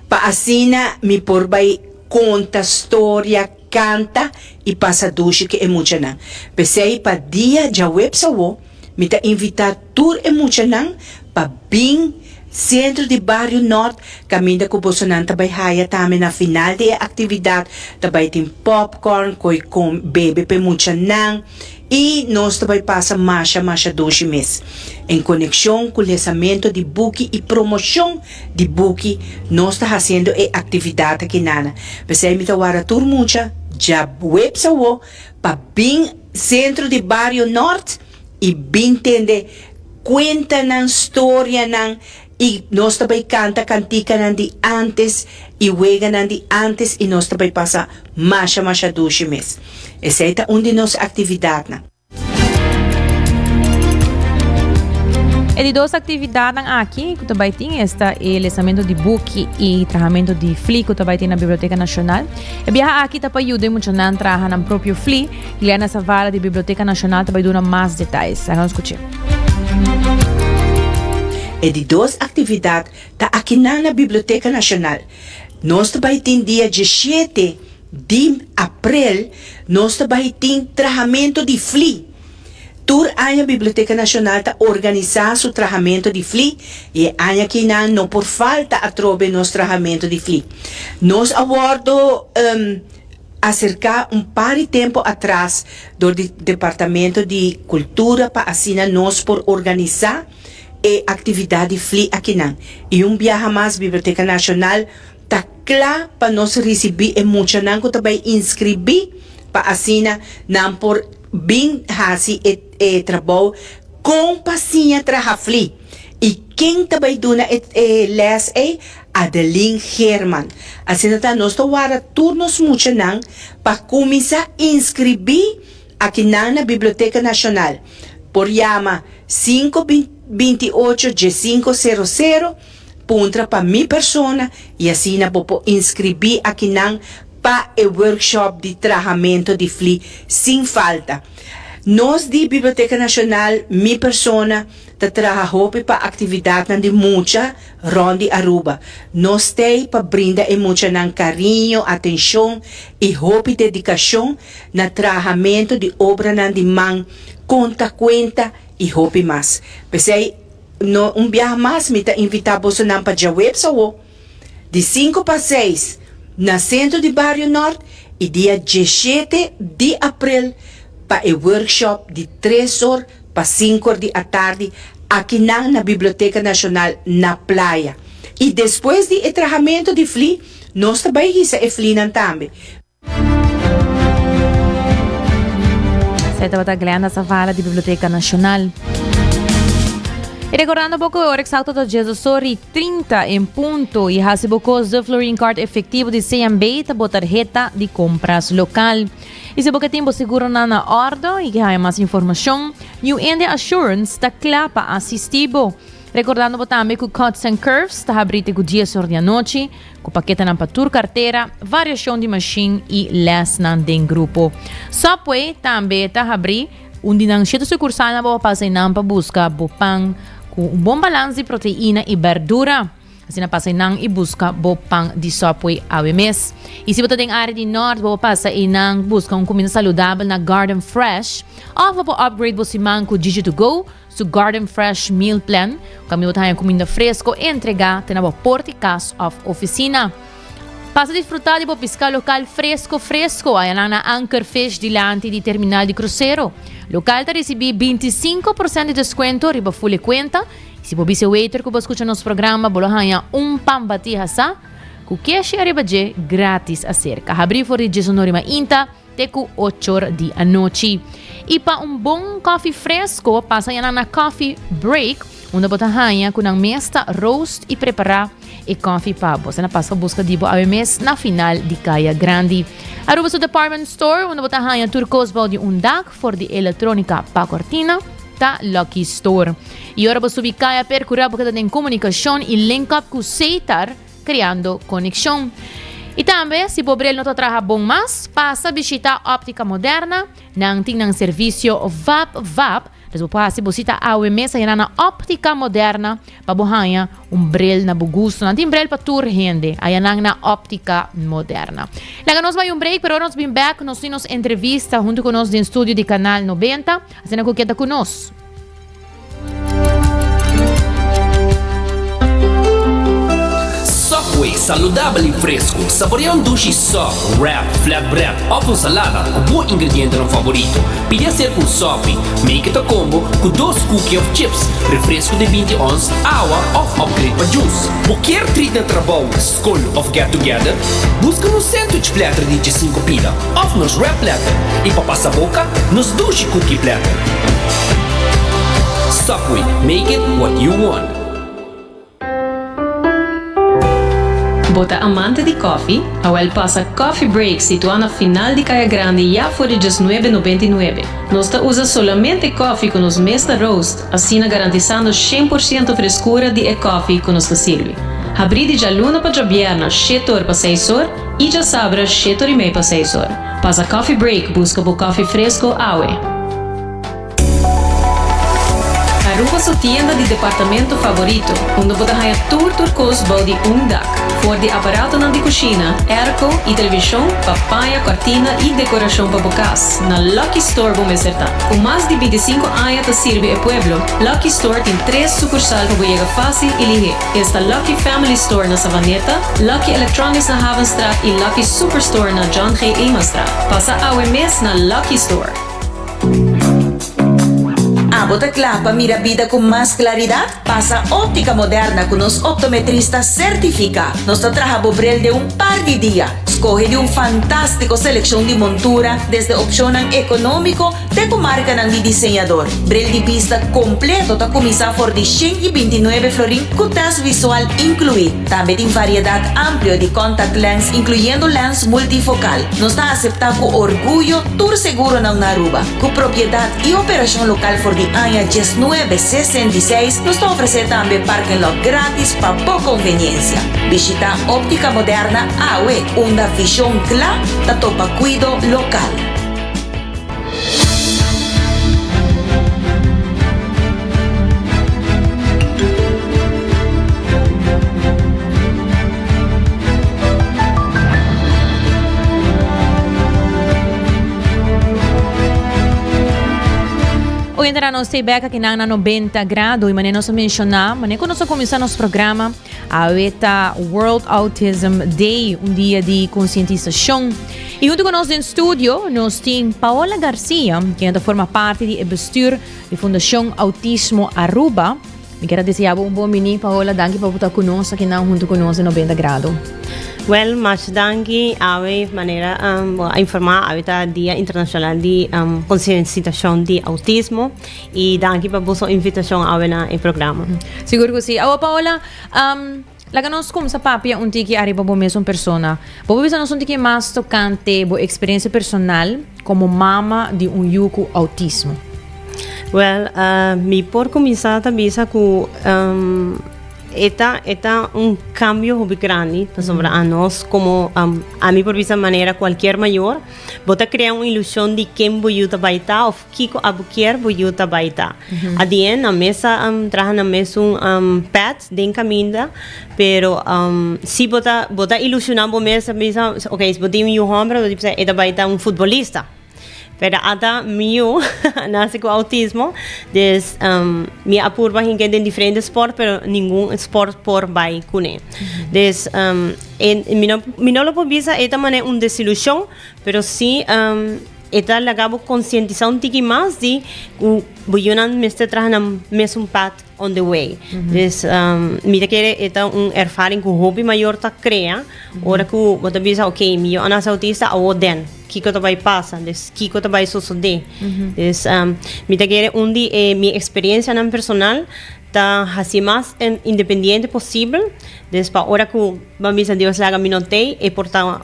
pa asina mi por bay conta storia, canta y pasa dushi cu e muchanan. P'esey pa dia djaweps awo mi ta invita tur e muchanan pa bin Centro di Bario Nort caminda cu bosonan ta bay haya tambe na final di e actividad ta bay tin popcorn, coy com bebe p'e muchanan y nos ta bay pasa masha masha dushi mes. En conexion cu lesamento di buki y promocion di buki nos ta haciendo e actividad akinana. P'esey mi ta warda tur mucha djaweps awo pa bin Centro di Bario Nort y bin tende cuentanan, storianan y nos ta bay canta canticanan di antes y weganan di antes y nos ta bay pasa masha masha dushi mes. Esey ta un di nos actividadnan. E di dos actividadnan aki cu ta bay tin esta e lesamento di buki y trahamento di fli cu ta bay tin na Biblioteca Nacional. E biaha aki ta pa yuda e muchanan traha nan propio fli. Glenna Zavala di Biblioteca Nacional ta bay duna mas detayes. Laga nos scuch'e. E di dos actividad ta akinan na Biblioteca Nacional. Nos ta bay tin dia diesshete di aprel nos ta bay tin trahamento di fli. Tur aña Biblioteca Nacional ta organisa su trahamento di fli y e aña akinan no por falta atrobe nos trahamento di fli. Nos a wordo aserca un par di tempo atras dor di Departamento di Cultura pa asina nos por organisa e actividad di fli akinan. Y un biaha mas Biblioteca Nacional ta cla pa nos ricibi e muchanan cu ta bay inscribi pa asina nan por bin haci e e trabou con pa siña traha fli. Y ken ta bay duna e e les ey? Adeline Geerman. Asina ta nos ta warda tur nos muchanan pa cuminsa inscribi akinan na Biblioteca Nacional. Por yama cinco 28 diescinco cero cero, puntra pa mi persona y asina bo por inscribi akinan pa e workshop di trahamento di fli sin falta. Nos di Biblioteca Nacional, mi persona, ta traha hopi pa actividadnan di mucha rond di Aruba. Nos t'ey pa brinda e muchanan cariño, atencion y hopi dedicacion na trahamento di obranan di man, conta cuenta y hopi mas. P'esey, no un biaha mas mi ta invita bosonan pa djaweps awo, di sinku pa seis, na Centro di Bario Nort y dia dieshete di april pa e workshop di tres or pa sinkor di atardi akinan na Biblioteca Nacional na Playa. Y despues di e trahamento di fli, nos ta bay hisa e flinan tambe. Esei tabata Glenda Zavala di Biblioteca Nacional. Y recordando bo cu e ora exacto ta djes or y 30 en punto y haci bo cos de Florin Card efectivo di CMB ta bo tarheta di compras local. Y si bo ke tin bo seguronan na ordo y ke haya mas informacion, New India Assurance ta cla pa asisti bo. Recordando bo tambe cu Cuts and Curves ta habri te cu dies or di anochi, Ku paketenan pa tur kartera, variashon di mashin i lèsnan den grupo. Subway tambe ta habrí un di nan shete sukursalnan pa bo pasa einan pa buska bo pan ku un bon balans di proteina i bèrdura. Asina pasa einan i buska bo pan di Subway awe mes. I si bo ta den área di nòrt bo por pasa einan buska un kuminda saludabel na Garden Fresh òf bo por upgrade bo siman ku Gigi to Go. Su Garden Fresh Meal Plan, kaminda bo ta haña kuminda fresko entregá te na bo port di kas òf ofisina. Pasa disfrutá di bo piská lokal fresko fresko ayanan na Anchor Fish dilanti di terminal di krusero. Lokal ta risibí 25 por sènt di deskuento riba ful e kuenta i si bo bisa e waiter ku bo a skucha nos programa bo lo haña un pan batí hasá ku keshi ariba dje gratis aserka. Habrí for di diesunor i mainta. Te ku ochor di anochi. I pa un bon kòfi fresko, pasa yanan na Coffee Break, unda bo ta haña ku nan mes ta roast i prepará e kòfi pa bo. Asina pasa buska di bo awe mes na final di Kaya Grandi. Aruba su department store, unda bo ta haña tur kos bou di un dak, for di elektronika pa kortina, ta Lucky Store. I ora bo subi kaya perkurá bo keda den komunikashon i link up ku Seitar, Creando Conexion. Y tambe, si bo bril no ta traha bon mas, pasa bishita Optica Moderna. Nan tin nan servicio vap vap. Dus bo por haci bo cita awe mes ayana na Optica Moderna pa bo haña un bril na bo gusto. Nan tin bril pa tur hende ayanan na Optica Moderna. Laga nos bai un break, pero ora nos bin bek nos tin nos entrevista hunto cu nos den studio di Canal 90. Asina cu keda cu nos. Subway, saludabel y fresco. Saborea un dushi sub, wrap, flatbread of un salada cu bo ingredientenan favorito. Pidi hacer un Subway. Make it a combo cu dos cookie of chips, refresco di binti ons, awa of upgrade pa juice. Bo kier treat na trabou, scol of get together? Busca nos sandwich platter di diesinco pida of nos wrap platter y pa pasa boca, nos dushi cookie platter. Subway, make it what you want. Bo ta amante di koffie? Awel pasa Coffee Break situá na final di Kaya Grandi ya for di djesnuebe nobenta i nuebe. Nos ta usa solamente koffie ku nos mes ta roast, asina garantisando shen por siento freskura di e koffie ku nos ta sirbi. Habrí di djaluna pa djabièrna shete or pa seis or i djasabra shete or i mei pa seis or. Pasa Coffee Break buska bo koffie fresko awe. Aruba su tienda di departamento favorito, unda bo ta haña tur tur kos bou di un dak. For di aparatonan di kushina, airco i televishon pa paña, kòrtina i dekorashon pa bo kas, na Lucky Store bo mester ta. Ku mas di bintisinku aña ta sirbi e pueblo, Lucky Store tin tres sukursal pa bo yega fásil i lihé. Esta Lucky Family Store na Savaneta, Lucky Electronics na Havenstraat i Lucky Superstore na John G. Emanstraat. Pasa awe mes na Lucky Store. Abo ta kla pa mira bida ku mas klaridat? Pasa Óptica Moderna ku nos optometrista sertifiká. Nos ta traha bo bril den un par di dia. Skohe di un fantástiko selekshon di montura, desde opshonnan ekonómiko te ku markanan di diseñador. Bril di bista kompleto ta kuminsá for di 129 florin ku tèst visual inkluí. Tambe tin variedat amplio di contact lens inkluyendo lens multifokal. Nos ta aseptá ku orguyo tur seguronan na Aruba. Ku propiedat i operashon lokal for di aña diesnuebe 66, nos ta ofresé tambe parking lot gratis pa bo konveniensia. Bishitá Óptica Moderna awe, unda vishon kla ta topa kuido lokal. Oyentenan nos stay back aki nan na 90 grado y mane nos a menciona, mane cu nos a cuminsa nos programa, awe ta World Autism Day, un dia di concientisacion. Y hunto cu nos den studio nos tin Paola Garcia, quien ta forma parti di e bestuur di Fundacion Autismo Aruba. Mi kier a desea bo un bon bini, Paola. Danki pa bo ta cu nos aki nan hunto cu nos den 90 Grado. Wel, masha danki. Awe, manera um, bo a informa, awe ta Dia Internacional di um, Concientisacion di Autismo. Y danki pa boso invitacion awe na e programa. Sigur cu si. Awo, Paola, um, Laga nos kumsa papia un tiki ariba bo mesun persona. Bo por bisa nos un tiki mas tokante bo eksperensia personal komo mama di un yu ku outismo? Wèl, mi por kuminsá ta bisa ku e ta e ta un kambio hopi grandi pasobra anos komo ami por bisa manera kualkier mayor bo ta krea un ilushon di ken bo yu ta bai ta òf Kiko abo kier bo yu ta bai ta? At the end nan mes a traha nan mesun path den caminda, pero si bo ta bo ta ilusiona bo mes ta bisa ok si bo tin un yu homber bo ta bisa e ta bai ta un futbolista. Pero ata mi yu a nace cu autismo, dus mi a purba hinke den diferente sport pero ningun sport por bai cune. Dus mi no mi no lo por bisa e ta manera un desilusion, pero si E ta laga bo konsientisá un tiki mas di ku bo yunan mester traha nan mesun path on the way. Dus mi ta kere e ta un ervaring ku hopi mayor ta krea ora ku bo ta bisa ok mi yu a nase autista awo den kiko ta bai pasa dus kiko ta bai sosodé. Dus mi ta kere un di e mi eksperensianan personal ta hasi mas independiente posibel dus pa ora ku bo a bisa Dios laga mi no tei e por ta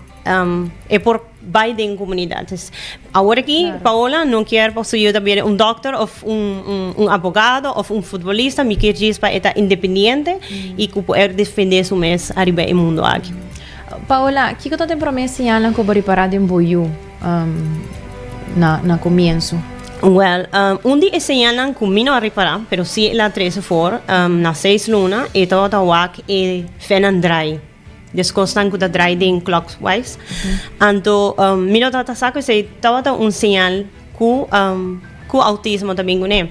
E por bai den comunidad. Dus awor aki Paola no kier pa su yuda bira un dokter of un un abogado of un futbolista, mi kier djis pa e ta independiente y cu por defende su mes ariba e mundo aki. Paola, kiko ta den promé señalnan ku bo ripará den bo yu na na komienso? Wèl, un di e señalnan ku mi no a ripará, pero sí el a trese for, na seis luna e tabata wak e fènnan drai, des kosnan ku ta drai den clockwise. Anto mi no tabata sa ku esei tabata un señal ku ku autismo ta bin kuné.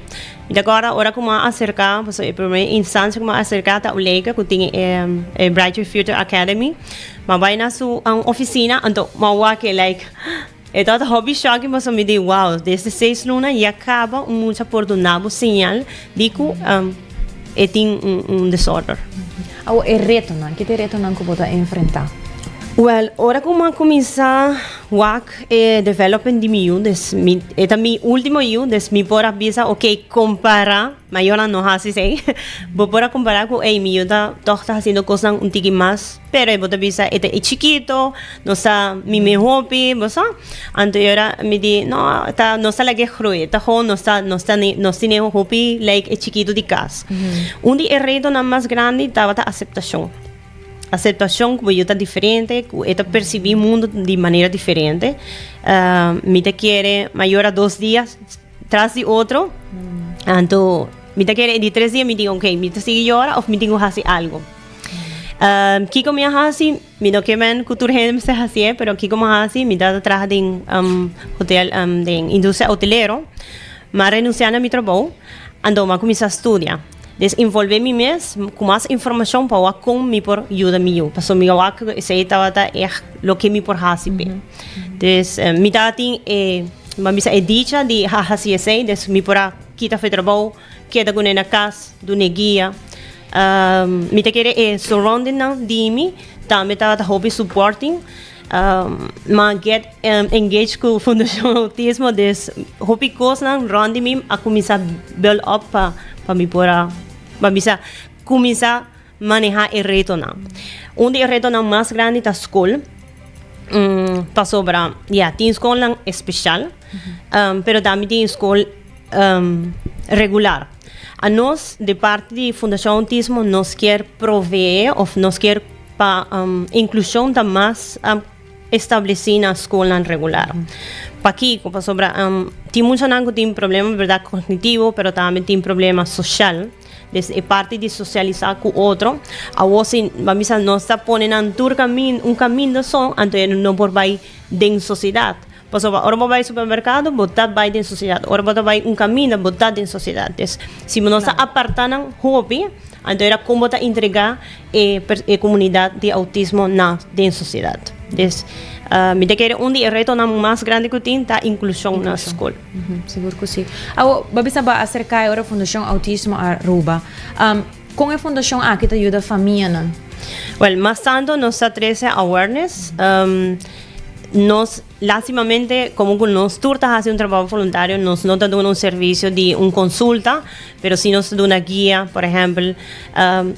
Mi ta kòrda ora ku mi a aserká, pasobra e promé instansia ku mi a aserká ta Uleika ku tin e Brighter Future Academy. Mi a bai na su ofisina anto mi a wak e like e tabata hopi shocking pasobra mi di wow desde seis luna ya kaba un mucha por duna bo señal di ku e tin un disorder. Awor e retonan, ki ta e retonan ku bo ta enfrentá? Wèl, ora ku mi a kuminsá wak e development di mi yu, des mi, e ta mi último yu, des mi por a bisa, ok, kompará, mayornan no hasi esei, bo por a kompará ku, ey, mi yu ta tòg ta hasiendo kosnan un tiki mas, pero e bo ta bisa e ta e chikito, no sa mi mi hopi, bo sa. Anto e ora mi di, no, ta, nos ta lag'é groei, ta gewoon nos ta, nos ta, nos tene hopi like e chikito di kas. Un di e retonan mas grandi tabata aseptashon. Aseptashon ku bo yu ta diferente, ku e ta persibí mundu di manera diferente. Mi ta kere mayor a dos dia tras di otro, anto mi ta kere e di tres dia mi di ok, mi ta sigui yora òf mi tin ku hasi algu. Kiko mi a hasi? Mi no ke men ku tur hende mester hasié, pero kiko mi a hasi? Mi ta traha den hotel, den industria hotelero. Mi a renunsiá na mi trabou, anto mi a kuminsá studia. Des envolvé mi mes ku mas informashon pa wak kon mi por yuda mi yu. Pasobra mi a wak ku esei tabata ègt loke mi por hasi p'e. Des mi tabatin e, bo a bisa e dicha di a hasi esei, des mi por a kita for e trabou, keda kuné na kas, dun'é guia. Mi ta kere e surroundingnan di mi tambe tabata hopi supporting. Mi a get engaged ku Fundashon Autismo, dus hopi kosnan rond di mi a kuminsá build up pa pa mi por a pa bisa kuminsá manehá e retonan. Un di e retonan mas grandi ta skol, pasobra ya tin skolnan espeshal, pero tambe tin skol regular. Anos di parti di Fundashon Autismo nos kier proveé of nos kier pa inklushon ta mas establesí na skolnan regular. Pakiko? Pasobra tin muchanan ku tin problema bèrdat kognitivo pero tambe tin problema soshal. Des e parti di sosialisá ku otro. Awor si bo a bisa nos ta pone nan tur kamin un kaminda so anto e no por bai den sosiedat. Pasobra ora bo bai supermerkado bo ta bai den sosiedat, ora bo ta bai un kaminda bo ta den sosiedat. Des si bo no sa aparta nan hopi, anto era kon bo ta entrega e e komunidat di outismo na den sosiedat. Des mi ta kere un di e retonan mas grandi ku tin ta inklushon na skol. Sigur ku si. Awo, bo bisa bo a aserka e ora Fundashon Outismo Aruba. Kon e fundashon aki ta yuda famianan? Well, mas tanto nos ta trece awareness. Nos, lastimamente, como cu nos tur ta haci un trabao voluntario, nos no ta duna un servicio di un consulta, pero si nos ta duna guia, por ehempel,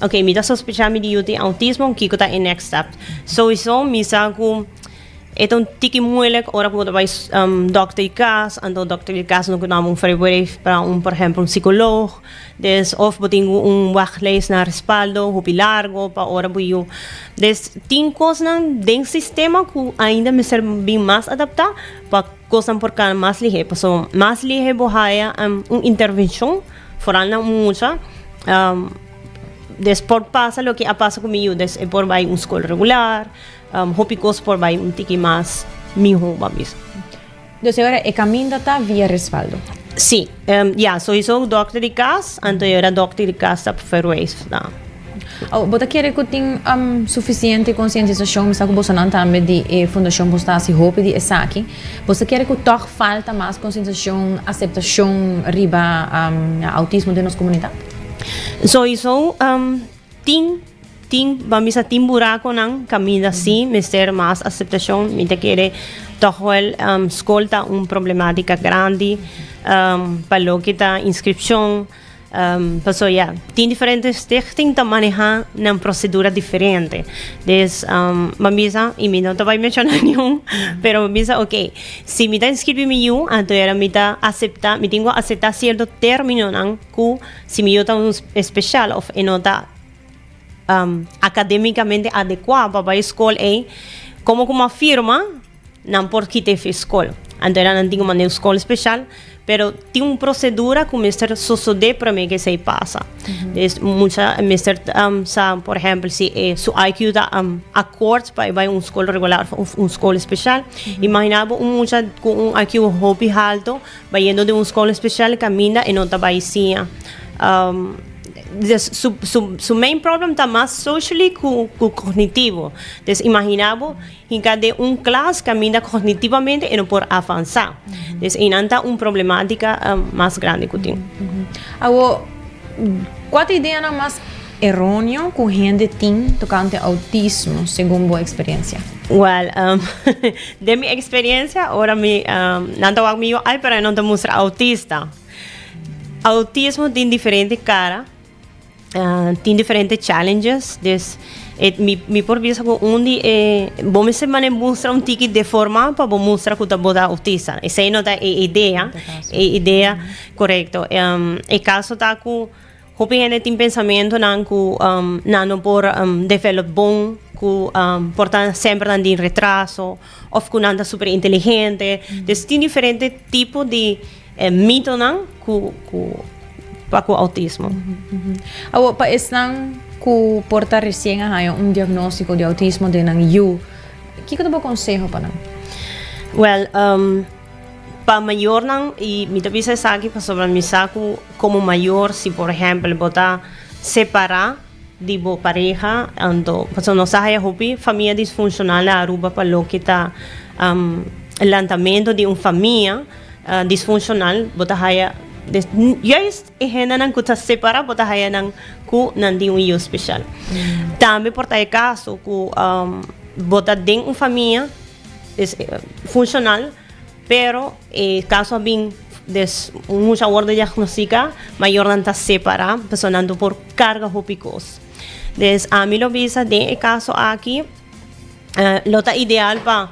ok, mi ta sospecha mi di yu tin autismo, kico ta e next step? Sowieso mi sa cu E ta un tiki moeilijk ora ku bo ta bai dokter di kas, anto dokter di kas no ku dam un vrijbrief pa un por ehempel un psikoloog. Des of bo tin ku un wachtlijst na respaldo hopi largo pa ora bo yu. Des tin kosnan den sistema ku ainda mester bin mas adaptá pa kosnan por kana mas lihé. Pasobra mas lihé bo haya un intervenshon foral na un mucha des por pasa loke a pasa ku mi yu. Des e por bai un skol regular. Hopi kos por bai un tiki mas miho bo a bisa. Dus e ora e kaminda ta via respaldo? Si, ya, sowiso dokter di kas, anto e ora dokter di kas ta verwijs na. Oh, bo ta kere ku tin sufisiente konsientisashon? Mi sa ku bosonan tambe di e fundashon boso ta hasi hopi di esaki. Boso ta kere ku tòg falta mas konsientisashon, aseptashon riba outismo den nos komunidat? Sowiso tin. Tin, ban bisa tin buraconan caminda si mester mas aceptacion. Mi ta kere toch wel scol ta un problematica grandi pa loke ta inscripcion. Paso ya, tin diferente stichting ta maneha nan procedura diferente. Des ban bisa, y mi no ta bay menciona niun, pero ban bisa ok, si mi ta inscribi mi yu, anto era mi ta acepta, mi tin cu acepta cierto terminonan cu si mi yu ta un especial of e no ta. um, academicamente adecua pa bai school ei, como como afirma, nan por kita e school. Anto era nan tin un manera school special, pero tin un procedura cu mester sosode prome que esey pasa. Dus mucha mester um, sa, por ehempel, si e su IQ ta um, akkoord pa e bai un school regular of un school special. Imagina bo un mucha cu un IQ hopi halto bayendo den un school special caminda e no ta bai siña. Um, dus su, su, su main problem ta mas socially cu, cu cognitivo. Dus imagina bo Hinka den un klas kaminda kognitivamente e no por avansá. Dus einan ta un problematika mas grandi ku tin. Awor, kua ta ideanan mas eróneo ku hende tin tokante outismo segun bo eksperensia? Wèl, den mi eksperensia ora mi nan ta wak mi yu ai pero e no ta mustra outista. Outismo tin diferente kara. Tin diferente challenges, dus e mi mi por bisa ku un di e bo mester mane mustra un tiki deforma pa bo mustra ku ta bo ta autista. Esei no ta e idea, e idea korekto. E kaso ta ku hopi hende tin pensamentonan ku nan no por develop bon, ku por ta semper nan tin retraso òf ku nan ta super inteligente. Dus tin diferente tipo di mitonan ku ku pa ku autismo. Awor, pa esnan ku por ta resien a haña un diagnóstiko di autismo den nan yu, kiko ta bo konseho pa nan? Wèl, pa mayornan, i mi ta bisa esaki pasobra mi sa ku komo mayor si por ehèmpel bo ta separá di bo pareha, anto pasobra nos a haya hopi famia disfunshonal na Aruba pa loke ta lantamentu di un famia. Disfunshonal bo ta haya juist e hendenan ku ta separa bo ta haya nan ku nan tin un yu speshal. Tambe por ta e kaso ku bo ta den un famia funshonal pero e kaso a bin des un mucha a wordo diagnostika mayornan ta separa pasobra nan no por karga hopi kos. Des ami lo bisa den e kaso aki lo ta ideal pa.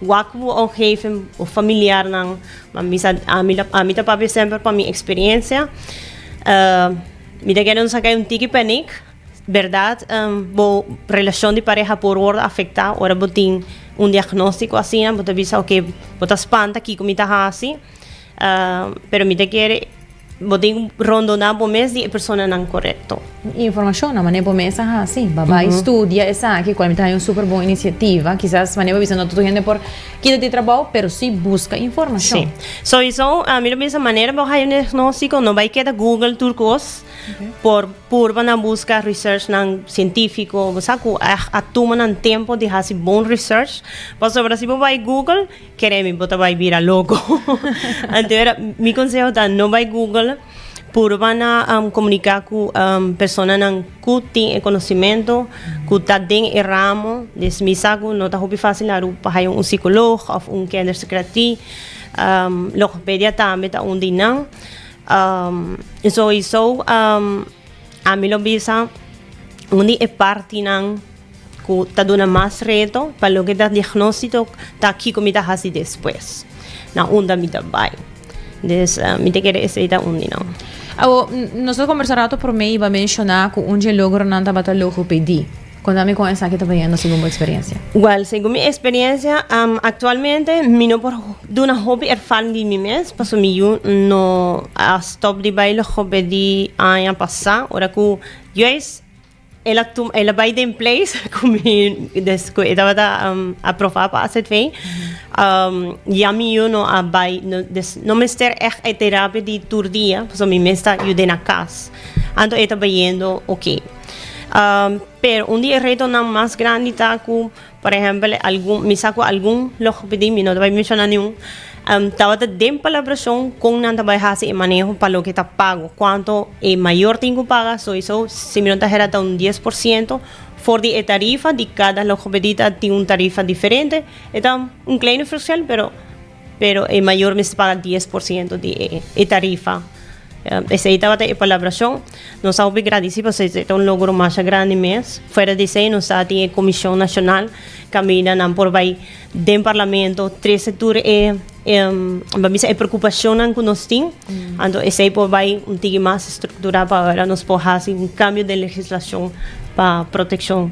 Wak ku bo omgeving, bo familiarnan, ma mi sa ami ta ami ta papia semper pa mi experiencia. Mi ta kere nos a kai un tiki paniek, berdad bo relacion di pareha por worde afecta ora bo tin un diagnostico asina, bo ta bisa ok bo ta spanta kiko mi ta hasi, pero mi ta kere. Bo tin ku rondoná bo mes di e personanan korekto. Informashonnan, manera bo mes a hasi. Bo a bai studia esaki, kual mi ta haña un super bon inisiativa. Kisas manera bo bisa no tur hende por kita di trabou, pero si buska informashon. Si. Sowiso, mi lo bisa manera bo haña un diagnóstiko, no bai keda Google tur kos. Por purba nan buska researchnan sientífiko. Bo sa ku a tuma nan tempu di hasi bon research. Pasobra si bo bai Google. Kere mi bo ta bai bira loko. Anto era mi conseho ta no bai Google, purba na comunica cu personanan cu tin e conocimento, cu ta den e ramo. Des mi sa cu no ta hopi facil na Aruba pa haya un psicoloog of un kinderpsychiatrie. Logopedia tambe ta un di nan. Sowiso ami lo bisa un di e partinan. Ku ta duna mas reto pa loke ta diagnóstiko ta kiko mi ta hasi despues, na unda mi ta bai. Dus mi ta kere esei ta un di nan. Awor, nos a kombersá rato promé i bo a menshoná ku un dje logronan tabata logopedie. Konta mi kon esaki ta bayendo segun bo eksperensia. Wèl, segun mi eksperensia, aktualmente mi no por duna hopi erfaring di mi mes pasobra mi yu no a stòp di bai logopedie aña pasá ora ku juist El a tum, el a bai den place ku mi des ku e tabata aprobá pa AZV. Ya mi yu no a bai no des no mester ègt e terapia di tur dia pasobra mi mes ta yud'é na kas. Anto e ta bayendo oké. Pero un di e retonan mas grandi ta ku Por ehempel, algun, mi sa ku algun logopedie, mi no ta bai menshoná niun, tabata den palabrashon kon nan ta bai hasi e maneho pa loke ta pago, kuantu e mayor tin ku paga, soiso si mi no ta hera ta un 10% for di e tarifa di kada logopedie ta tin un tarifa diferente, e ta un kleine verschil pero pero e mayor mester paga 10% di e tarifa. Esei tabata e palabrashon. Nos a hopi gradisí pasobra esei ta un logro masha grandi mes. Fuera di esei nos ta tin e Komishon Nashonal kaminda nan por bai den Parlamento trese tur e. Ban bisa e preocupacionnan cu nos tin, anto esey por bay un tiki mas structura pa ora nos por haci un cambio den legislacion pa proteccion.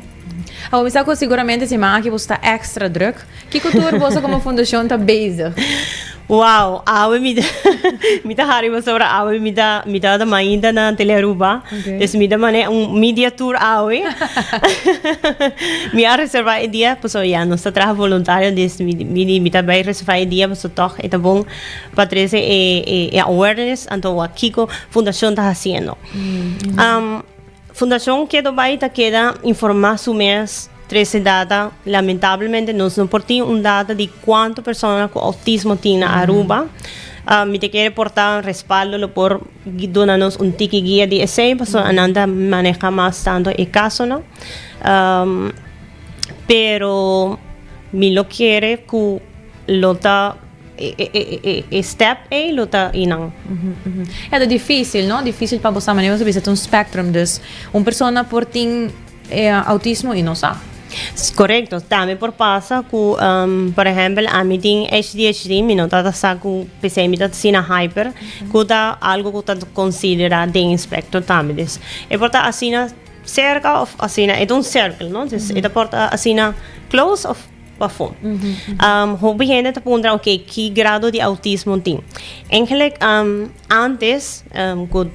Awor mi sa cu siguramente siman aki boso ta extra druk. Kico tur boso como fundacion ta bezig? Wow, awe mi mi ta hari pasobra awe mi ta mi tabata mainta na Telearuba. Okay. Dus mi ta mane un media tour awe. mi a reserva e dia pasobra ya nos ta traha voluntario dus mi mi di mi ta bai reserva e dia pasobra tog e ta bon pa trece e e e awareness anto wak kiko fundacion ta haciendo. Um, Fundacion Kedo Bai ta keda informa su mes trece data. Lamentablemente nos no por tin un data di cuanto persona cu autismo tin na Aruba. Mi ta kere por ta respaldo lo por duna nos un tiki guia di esey pasobra nan ta maneha mas tanto e casonan. Pero mi lo kere cu lo ta. E step ei lo ta einan. Ja, ta difícil, no? Difícil pa bo sa, manera bo bisa ta un spectrum, dus un persona por tin autismo y no sa. Correcto, tambe por pasa cu, por ehempel, ami tin ADHD, mi no ta sa cu p'esei mi ta asina hyper, cu ta algo cu ta considera den e spectrum tambe. Dus e por ta asina cerca of asina, e ta un circle, no? Dus e ta por ta asina close of. Pafó. Hopi hende ta puntra, ok, ki grado di autismo tin? Eigenlijk, antes, ku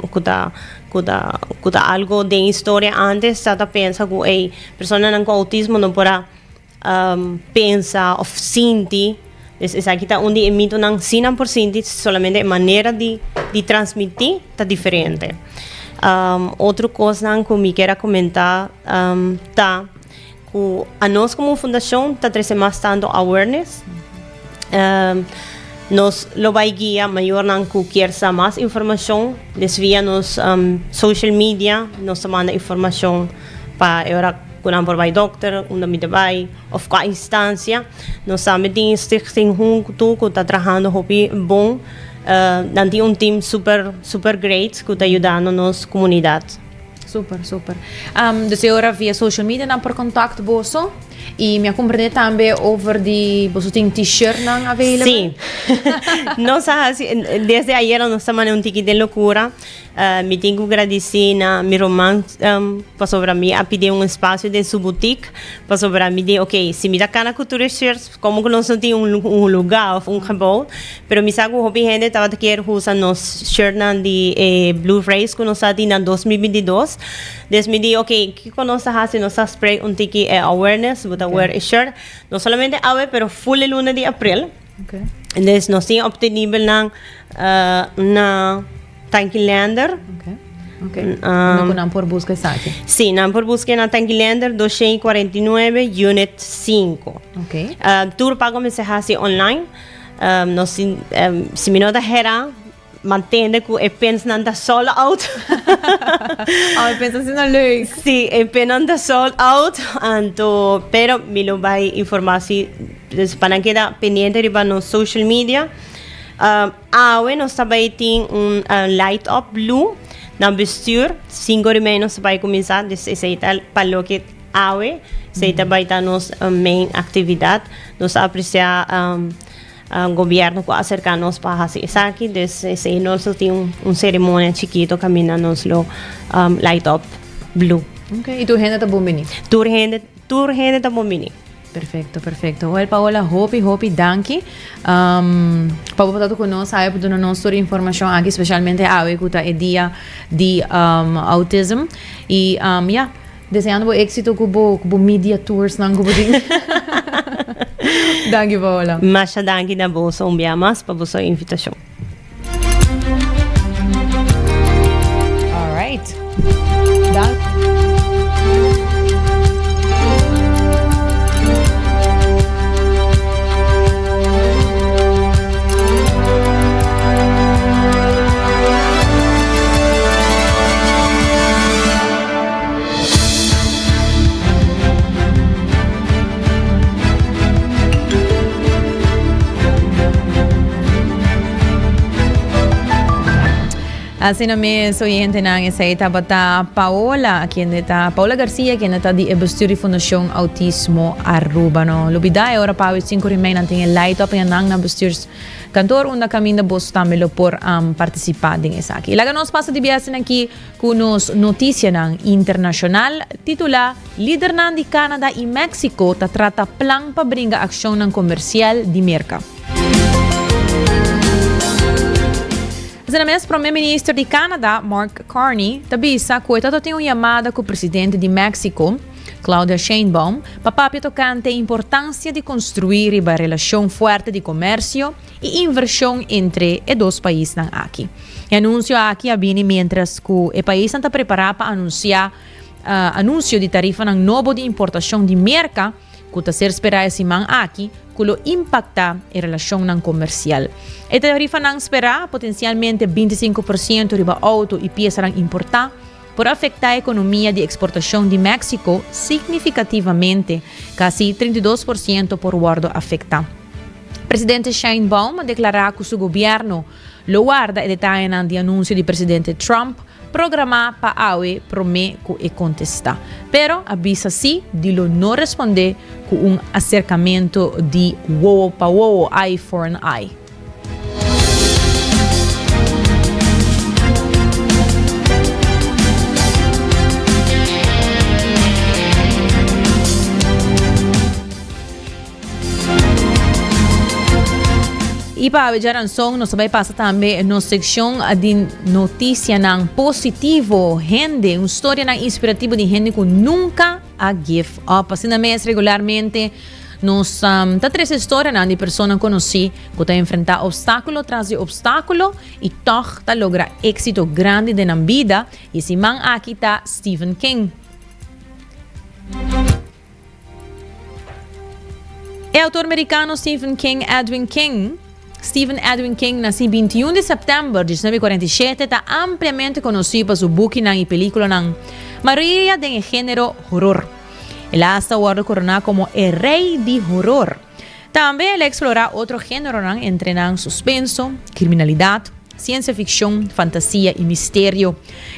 ku ta ku ta ku ta algo den historia antes ta ta pensa ku ey, personanan ku autismo no por a pensa òf sinti. Dus esaki ta un di e mitonan, si nan por sinti, solamente e manera di di transmití ta diferente. Otro kosnan ku mi kier a komentá ta. Ku anos komo fundashon ta trese mas tantu awareness. Nos lo bai guia mayornan ku kier sa mas informashon des via nos social media nos ta manda informashon pa e ora ku nan por bai dokter, unda mi ta bai òf kua instansia. Nos tambe tin stichting huntu ku ta trahando hopi bon. Nan tin un team super super great ku ta yudando nos komunidat. Super, super. Um, dus e ora via social media nan por contact boso. Y mi a comprende tambe over di boso tin t-shirt nan available. Sí. nos a haci, desde ayer nos ta manda un tiki den locura. Uh, mi tin cu gradici na mi roman um, pasobra mi a pidi un espacio den su boutique. Pasobra mi di, ok, si mi ta cana cu tur e shirts, como cu nos no tin un, un lugar of un gebouw. Pero mi sa ku hopi hende tabata kier usa nos shirtnan di e Blue Race ku nos a tin na 2022. Des mi di, ok, kiko nos ta hasi? Nos ta spread un tiki e awareness, bo ta wear e shirt. No solamente awe, pero full e luna di april. Des nos tin obtenibel nan na Tanki Leander. Okay. Um, nan por busca esaki? Sí, nan por busca na Tanki Leander 249 Unit 5. Okay. Tur pago mester hasi online. Um, no si, um, si mi no ta hera, mantende ku e pensnan ta sold out. oh, e pens asina leuk. Sí, e pennan ta sold out. Anto, pero mi lo bai informa si, dus pa nan keda pendiente riba nos social media. Um, awe nos ta bai tin un uh, light up blue na bestuur. Cinco ori mei nos ta bai kuminsá. Dus esei ta pa loke Awe, esei ta bai ta nos main actividad. Nos ta aprecia gobierno cu a acerca nos pa haci esaki. Dus esei nos lo tin un ceremonia chikito caminda nos lo light up blue. Ok, y tur hende ta bon bini? Tur hende, tur hende ta bon bini. Perfecto, perfecto. Wel Paola, hopi, hopi danki pa bo por ta cu nos awe pa duna nos tur e informacion aki, specialmente awe cu ta e dia di autism. Y ya. Deseando bo éxito ku bo ku bo media tours nan ku bo tin. Danki Paola. Masha danki na boso un bia mas pa boso invitashon. All right. Danki. Asina mes, oyentenan, esei tabata Paola, kende ta Paola Garcia, kende ta di e bestuur di Fundacion Autismo Aruba. No lubida e ora pa awe sinku ori mei nan tin e light up nan na bestuurskantoor unda kaminda boso tambe lo por participa den esaki. Laga nos pasa di biasen aki ku nos noticianan internacional titula Lidernan di Canada y Mexico ta trata plan pa bringa accionnan comercial di Merca. Asina mes, Prome Minister di Canada, Mark Carney, ta bisa cu e ta tin un yamada cu Presidente di Mexico, Claudia Sheinbaum, pa papia tocante e importancia di construi riba relacion fuerte di comercio y inversion entre e dos paisnan aki. E anuncio aki a bini mientras cu e paisnan ta prepara pa anuncia anuncio di tarifanan nobo di importacion di Merca, ku ta ser sperá e siman aki, ku lo impaktá e relashonnan komersial. E tarifanan sperá, potensialmente 25 por siento riba outo i piesanan importá, por afektá ekonomia di eksportashon di Meksiko signifikativamente, kasi 32% por wòrdu afektá. Presidente Sheinbaum a deklará ku su gobièrnu lo warda e detayenan di anunsio di presidente Trump, Programá pa awe promé ku e kontestá. Pero a bisa sí di lo no respondé ku un aserkamentu di wowo pa wowo, eye for an eye. I pa awe djaranson nos ta bai pasa tambe nos sekshon di notisianan positivo, hende, un storianan inspirativo di hende ku nunka a give up. Asina mes regularmente nos ta trese storianan di personanan konosí ku ta enfrentá opstákulo tras di opstákulo i tòg ta logra éksito grandi den nan bida. I e siman aki ta Stephen King. E autor merikano Stephen King Edwin King, Stephen Edwin King, nasí 21 di sèptèmber 1947, ta ampliamente konosí pa su bukinan i pelíkulanan, mayoria den e género horor. El a asta wòrdu koroná komo e Rei di Horor. Tambe el a eksplorá otro géneronan, entre nan suspenso, kriminalidat, Siensia fikshon, fantasia i misterio.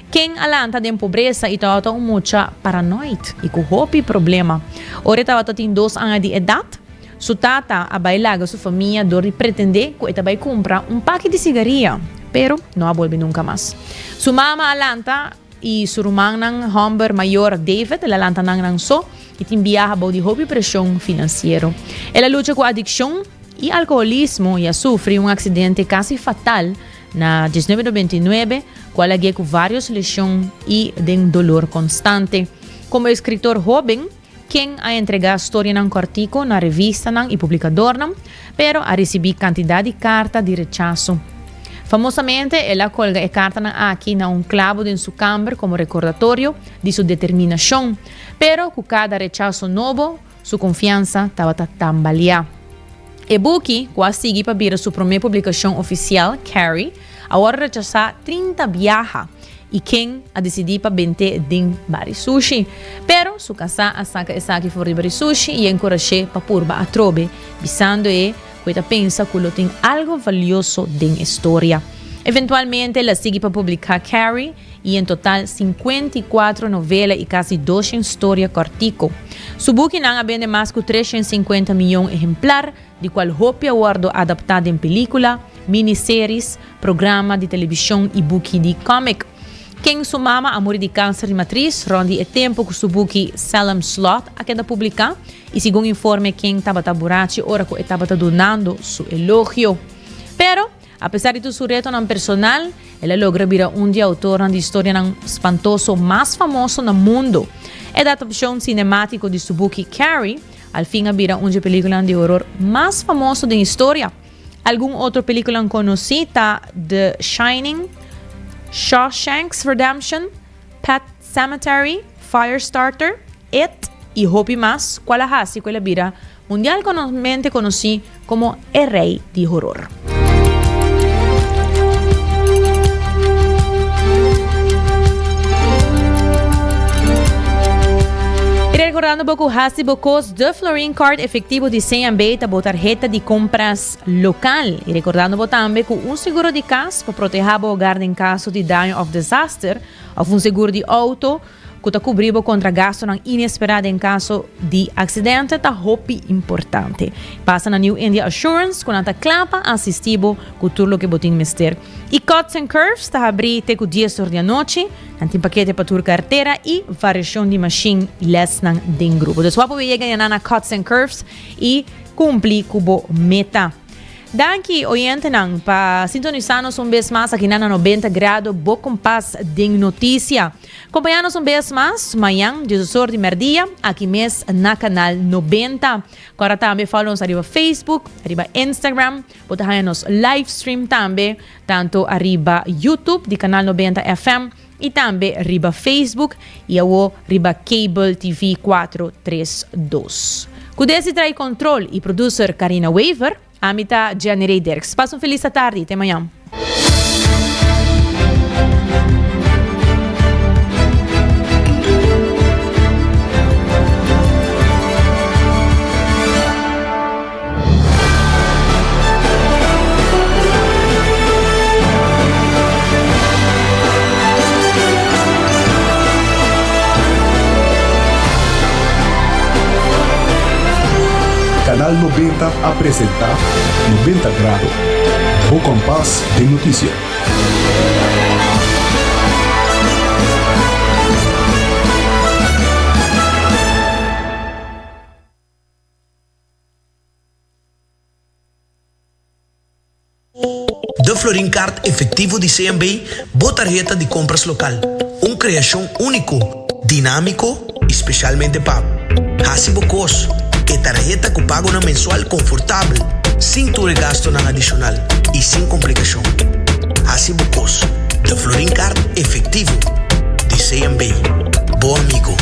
Ken a lanta den pobresa i tabata un mucha paranoid i ku hopi problema. Ora e tabata tin dos aña di edat, su tata a bai laga su famia dor di pretendé ku e ta bai kumpra un paki di sigaria, pero no a bolbe nunka mas. Su mama a lanta i su rumannan hòmber mayor David el a lanta nan nan so i tin biaha bou di hopi preshon finansiero. El a lucha ku adikshon. I alkoholismo i a sufri un aksidente kasi fatal na 1999 ku a lag'é ku vários leshon i den dolor konstante. Komo eskritor hóben, King a entregá storianan kòrtiku na revistanan i publikadornan, pero a risibí kantidat di karta di rechaso. Famosamente, el a kolga e kartanan aki na un klabu den su kamber komo rekordatorio di su determinashon. Pero ku kada rechaso nobo, Su konfiansa tabata tambaleá. E buki, ku a sigui pa bira su promé publikashon ofisial, Carrie, a wòrdu rechasá 30 biaha i King a disidí pa bent'é den bari sushi. Pero su kasá a saka esaki for di bari sushi i a enkurash'é pa purba atrobe, bisando e ku e ta pensa ku lo tin algu valioso den e storia. Eventualmente el a sigui pa publiká Carrie, i en total 54 novela i kasi 200 storia kòrtiku. Su bukinan a bende mas ku 350 mion ehemplar, di kual hopi a wòrdu adaptá den pelíkula, miniseries, programa di telebishon i buki di kòmik. Ken su mama a muri di kanser di matris rònt di e tempu ku su buki Salem's Lot a keda publiká, i segun informe Ken tabata burachi ora ku e tabata dunando su elogio. Pero, Apesar di tur su retonan personal, el a logra bira un di e autornan di historianan spantoso mas famoso na mundo. E adaptacion cinematico di su buki Carrie al fin a bira un dje peliculanan di horor mas famoso den historia. Algun otro peliculan conoci ta The Shining, Shawshanks Redemption, Pet Sematary, Firestarter, It y hopi mas, cual a haci cu el a bira Mundialmente konosí komo e rei di horor. kere kordando bo ku hasi bo kos De Florin Card efektivo di CNB ta bo tarheta di kompras lokal. I rekordando bo tambe ku un seguro di kas pa protehá bo hogar den kaso di daño òf desaster òf un seguro di outo ku ta kubrí bo kontra gastunan inesperá den kaso di aksidente ta hopi importante. Pasa na New India Assurance ku nan ta kla pa asistí bo ku tur loke bo tin mester. I Cuts and Curves ta habrí te ku dies or di anochi. Nan tin pakete pa tur kartera i variashon di mashin i lèsnan den grupo. Dus wak bo yega yaná na Cuts and Curves i kumpli ku bo meta. Danki oyentenan pa sintonisá nos un bes mas akinan na 90 Grado, bo kompas den notisia. Kompañá nos un bes mas mañan diesosor di mèrdia aki mes na Kanal 90. Kòrda tambe follow nos ariba Facebook, ariba Instagram. Bo ta haña nos live stream tambe tanto ariba YouTube di Kanal 90 FM i tambe riba Facebook i awo riba Cable TV 432. Ku desi trae control i producer Karina Wever, ami ta Jenny Ray Dirks. Pasa un felis atardi, te mañan. Canal 90 a presenta 90 Grado, bo kompas den notisia. De Florin Card efectivo di CMB, bo tarheta di compras local. Un creacion unico, dinamico y specialmente pa bo. Haci bo cos, e tarheta cu pagonan mensual confortabel, sin tur e gastonan adicional y sin complicacion. Haci bo cos, De Florin Card efectivo di CMB, bo amigo.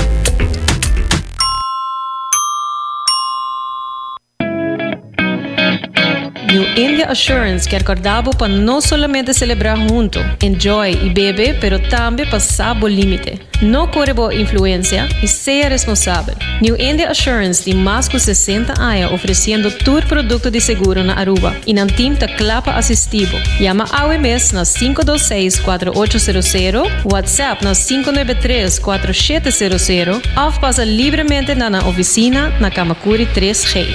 New India Assurance kier corda bo pa no solamente celebra hunto, enjoy y bebe, pero tambe pa sa bo limite. No core bo influencia y sea responsabel. New India Assurance tin mas cu 60 aña ofreciendo tur producto di seguro na Aruba y nan team ta cla pa asisti bo. Yama awe mes na 526 4800, WhatsApp na 593 4700 of pasa libremente na nan oficina na Kamakuri 3G.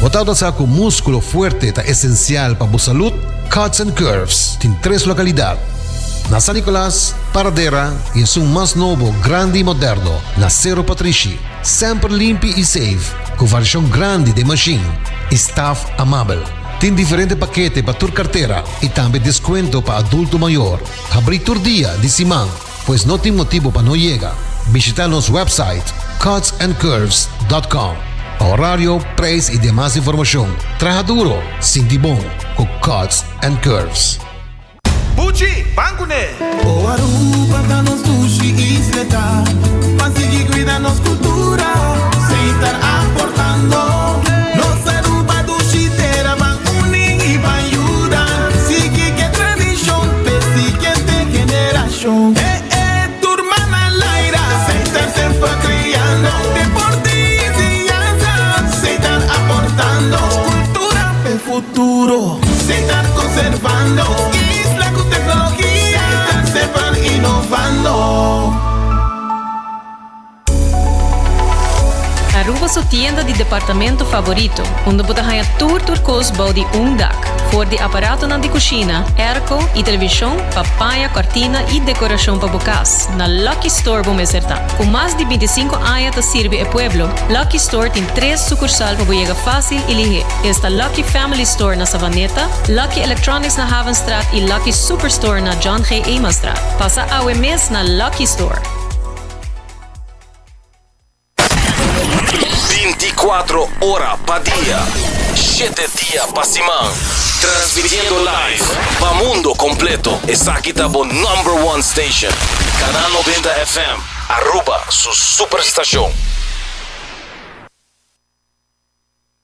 Bo tabata sa ku múskulo fuerte ta esensial pa bo salud? Cuts and Curves tin tres lokalidat, na San Nicolas, Paradera i esun mas nobo, grandi i moderno na Sero Patrishi. Semper limpi i safe, ku variashon grandi den mashin i staf amabel. Tin diferente pakete pa tur kartera i tambe deskuento pa adulto mayor. Habrí tur dia di siman, pues no tin motibo pa no yega. Bishita nos website cutsandcurves.com pa horario, prijs y demas informacion. Traha duro, sinti bon cu Cuts and Curves. Buchi, ban kuné! O Aruba ta nos dushi isleta, pa sigui cuida nos cultura, Seitar aportando. Nos Aruba dushi tera, ban uni y ban yuda, sigui ke tradicion p'e siguiente generacion. Eh eh, tur man al aire, Seitar semper creando, deporte y enseñanza, Seitar aportando, cultura p'e futuro. Setar conservando isla cu tecnologia. Setar semper innovando. Aruba su tienda di departamento favorito, unda bo ta haña tur tur cos bou di un dak. For di aparatonan di cushina, airco y television pa paña, cortina y decoracion pa bo cas, na Lucky Store bo mester ta. Cu mas di binticinco aña ta sirbi e pueblo, Lucky Store tin tres sucursal pa bo yega facil y lihe. Esta Lucky Family Store na Savaneta, Lucky Electronics na Havenstraat y Lucky Superstore na John G. Emanstraat. Pasa awe mes na Lucky Store. 24 ora pa dia, shete dia pa siman. Transmitiendo live pa mundo completo. Esaki ta bo number one station. Canal 90 FM, Aruba su superstacion.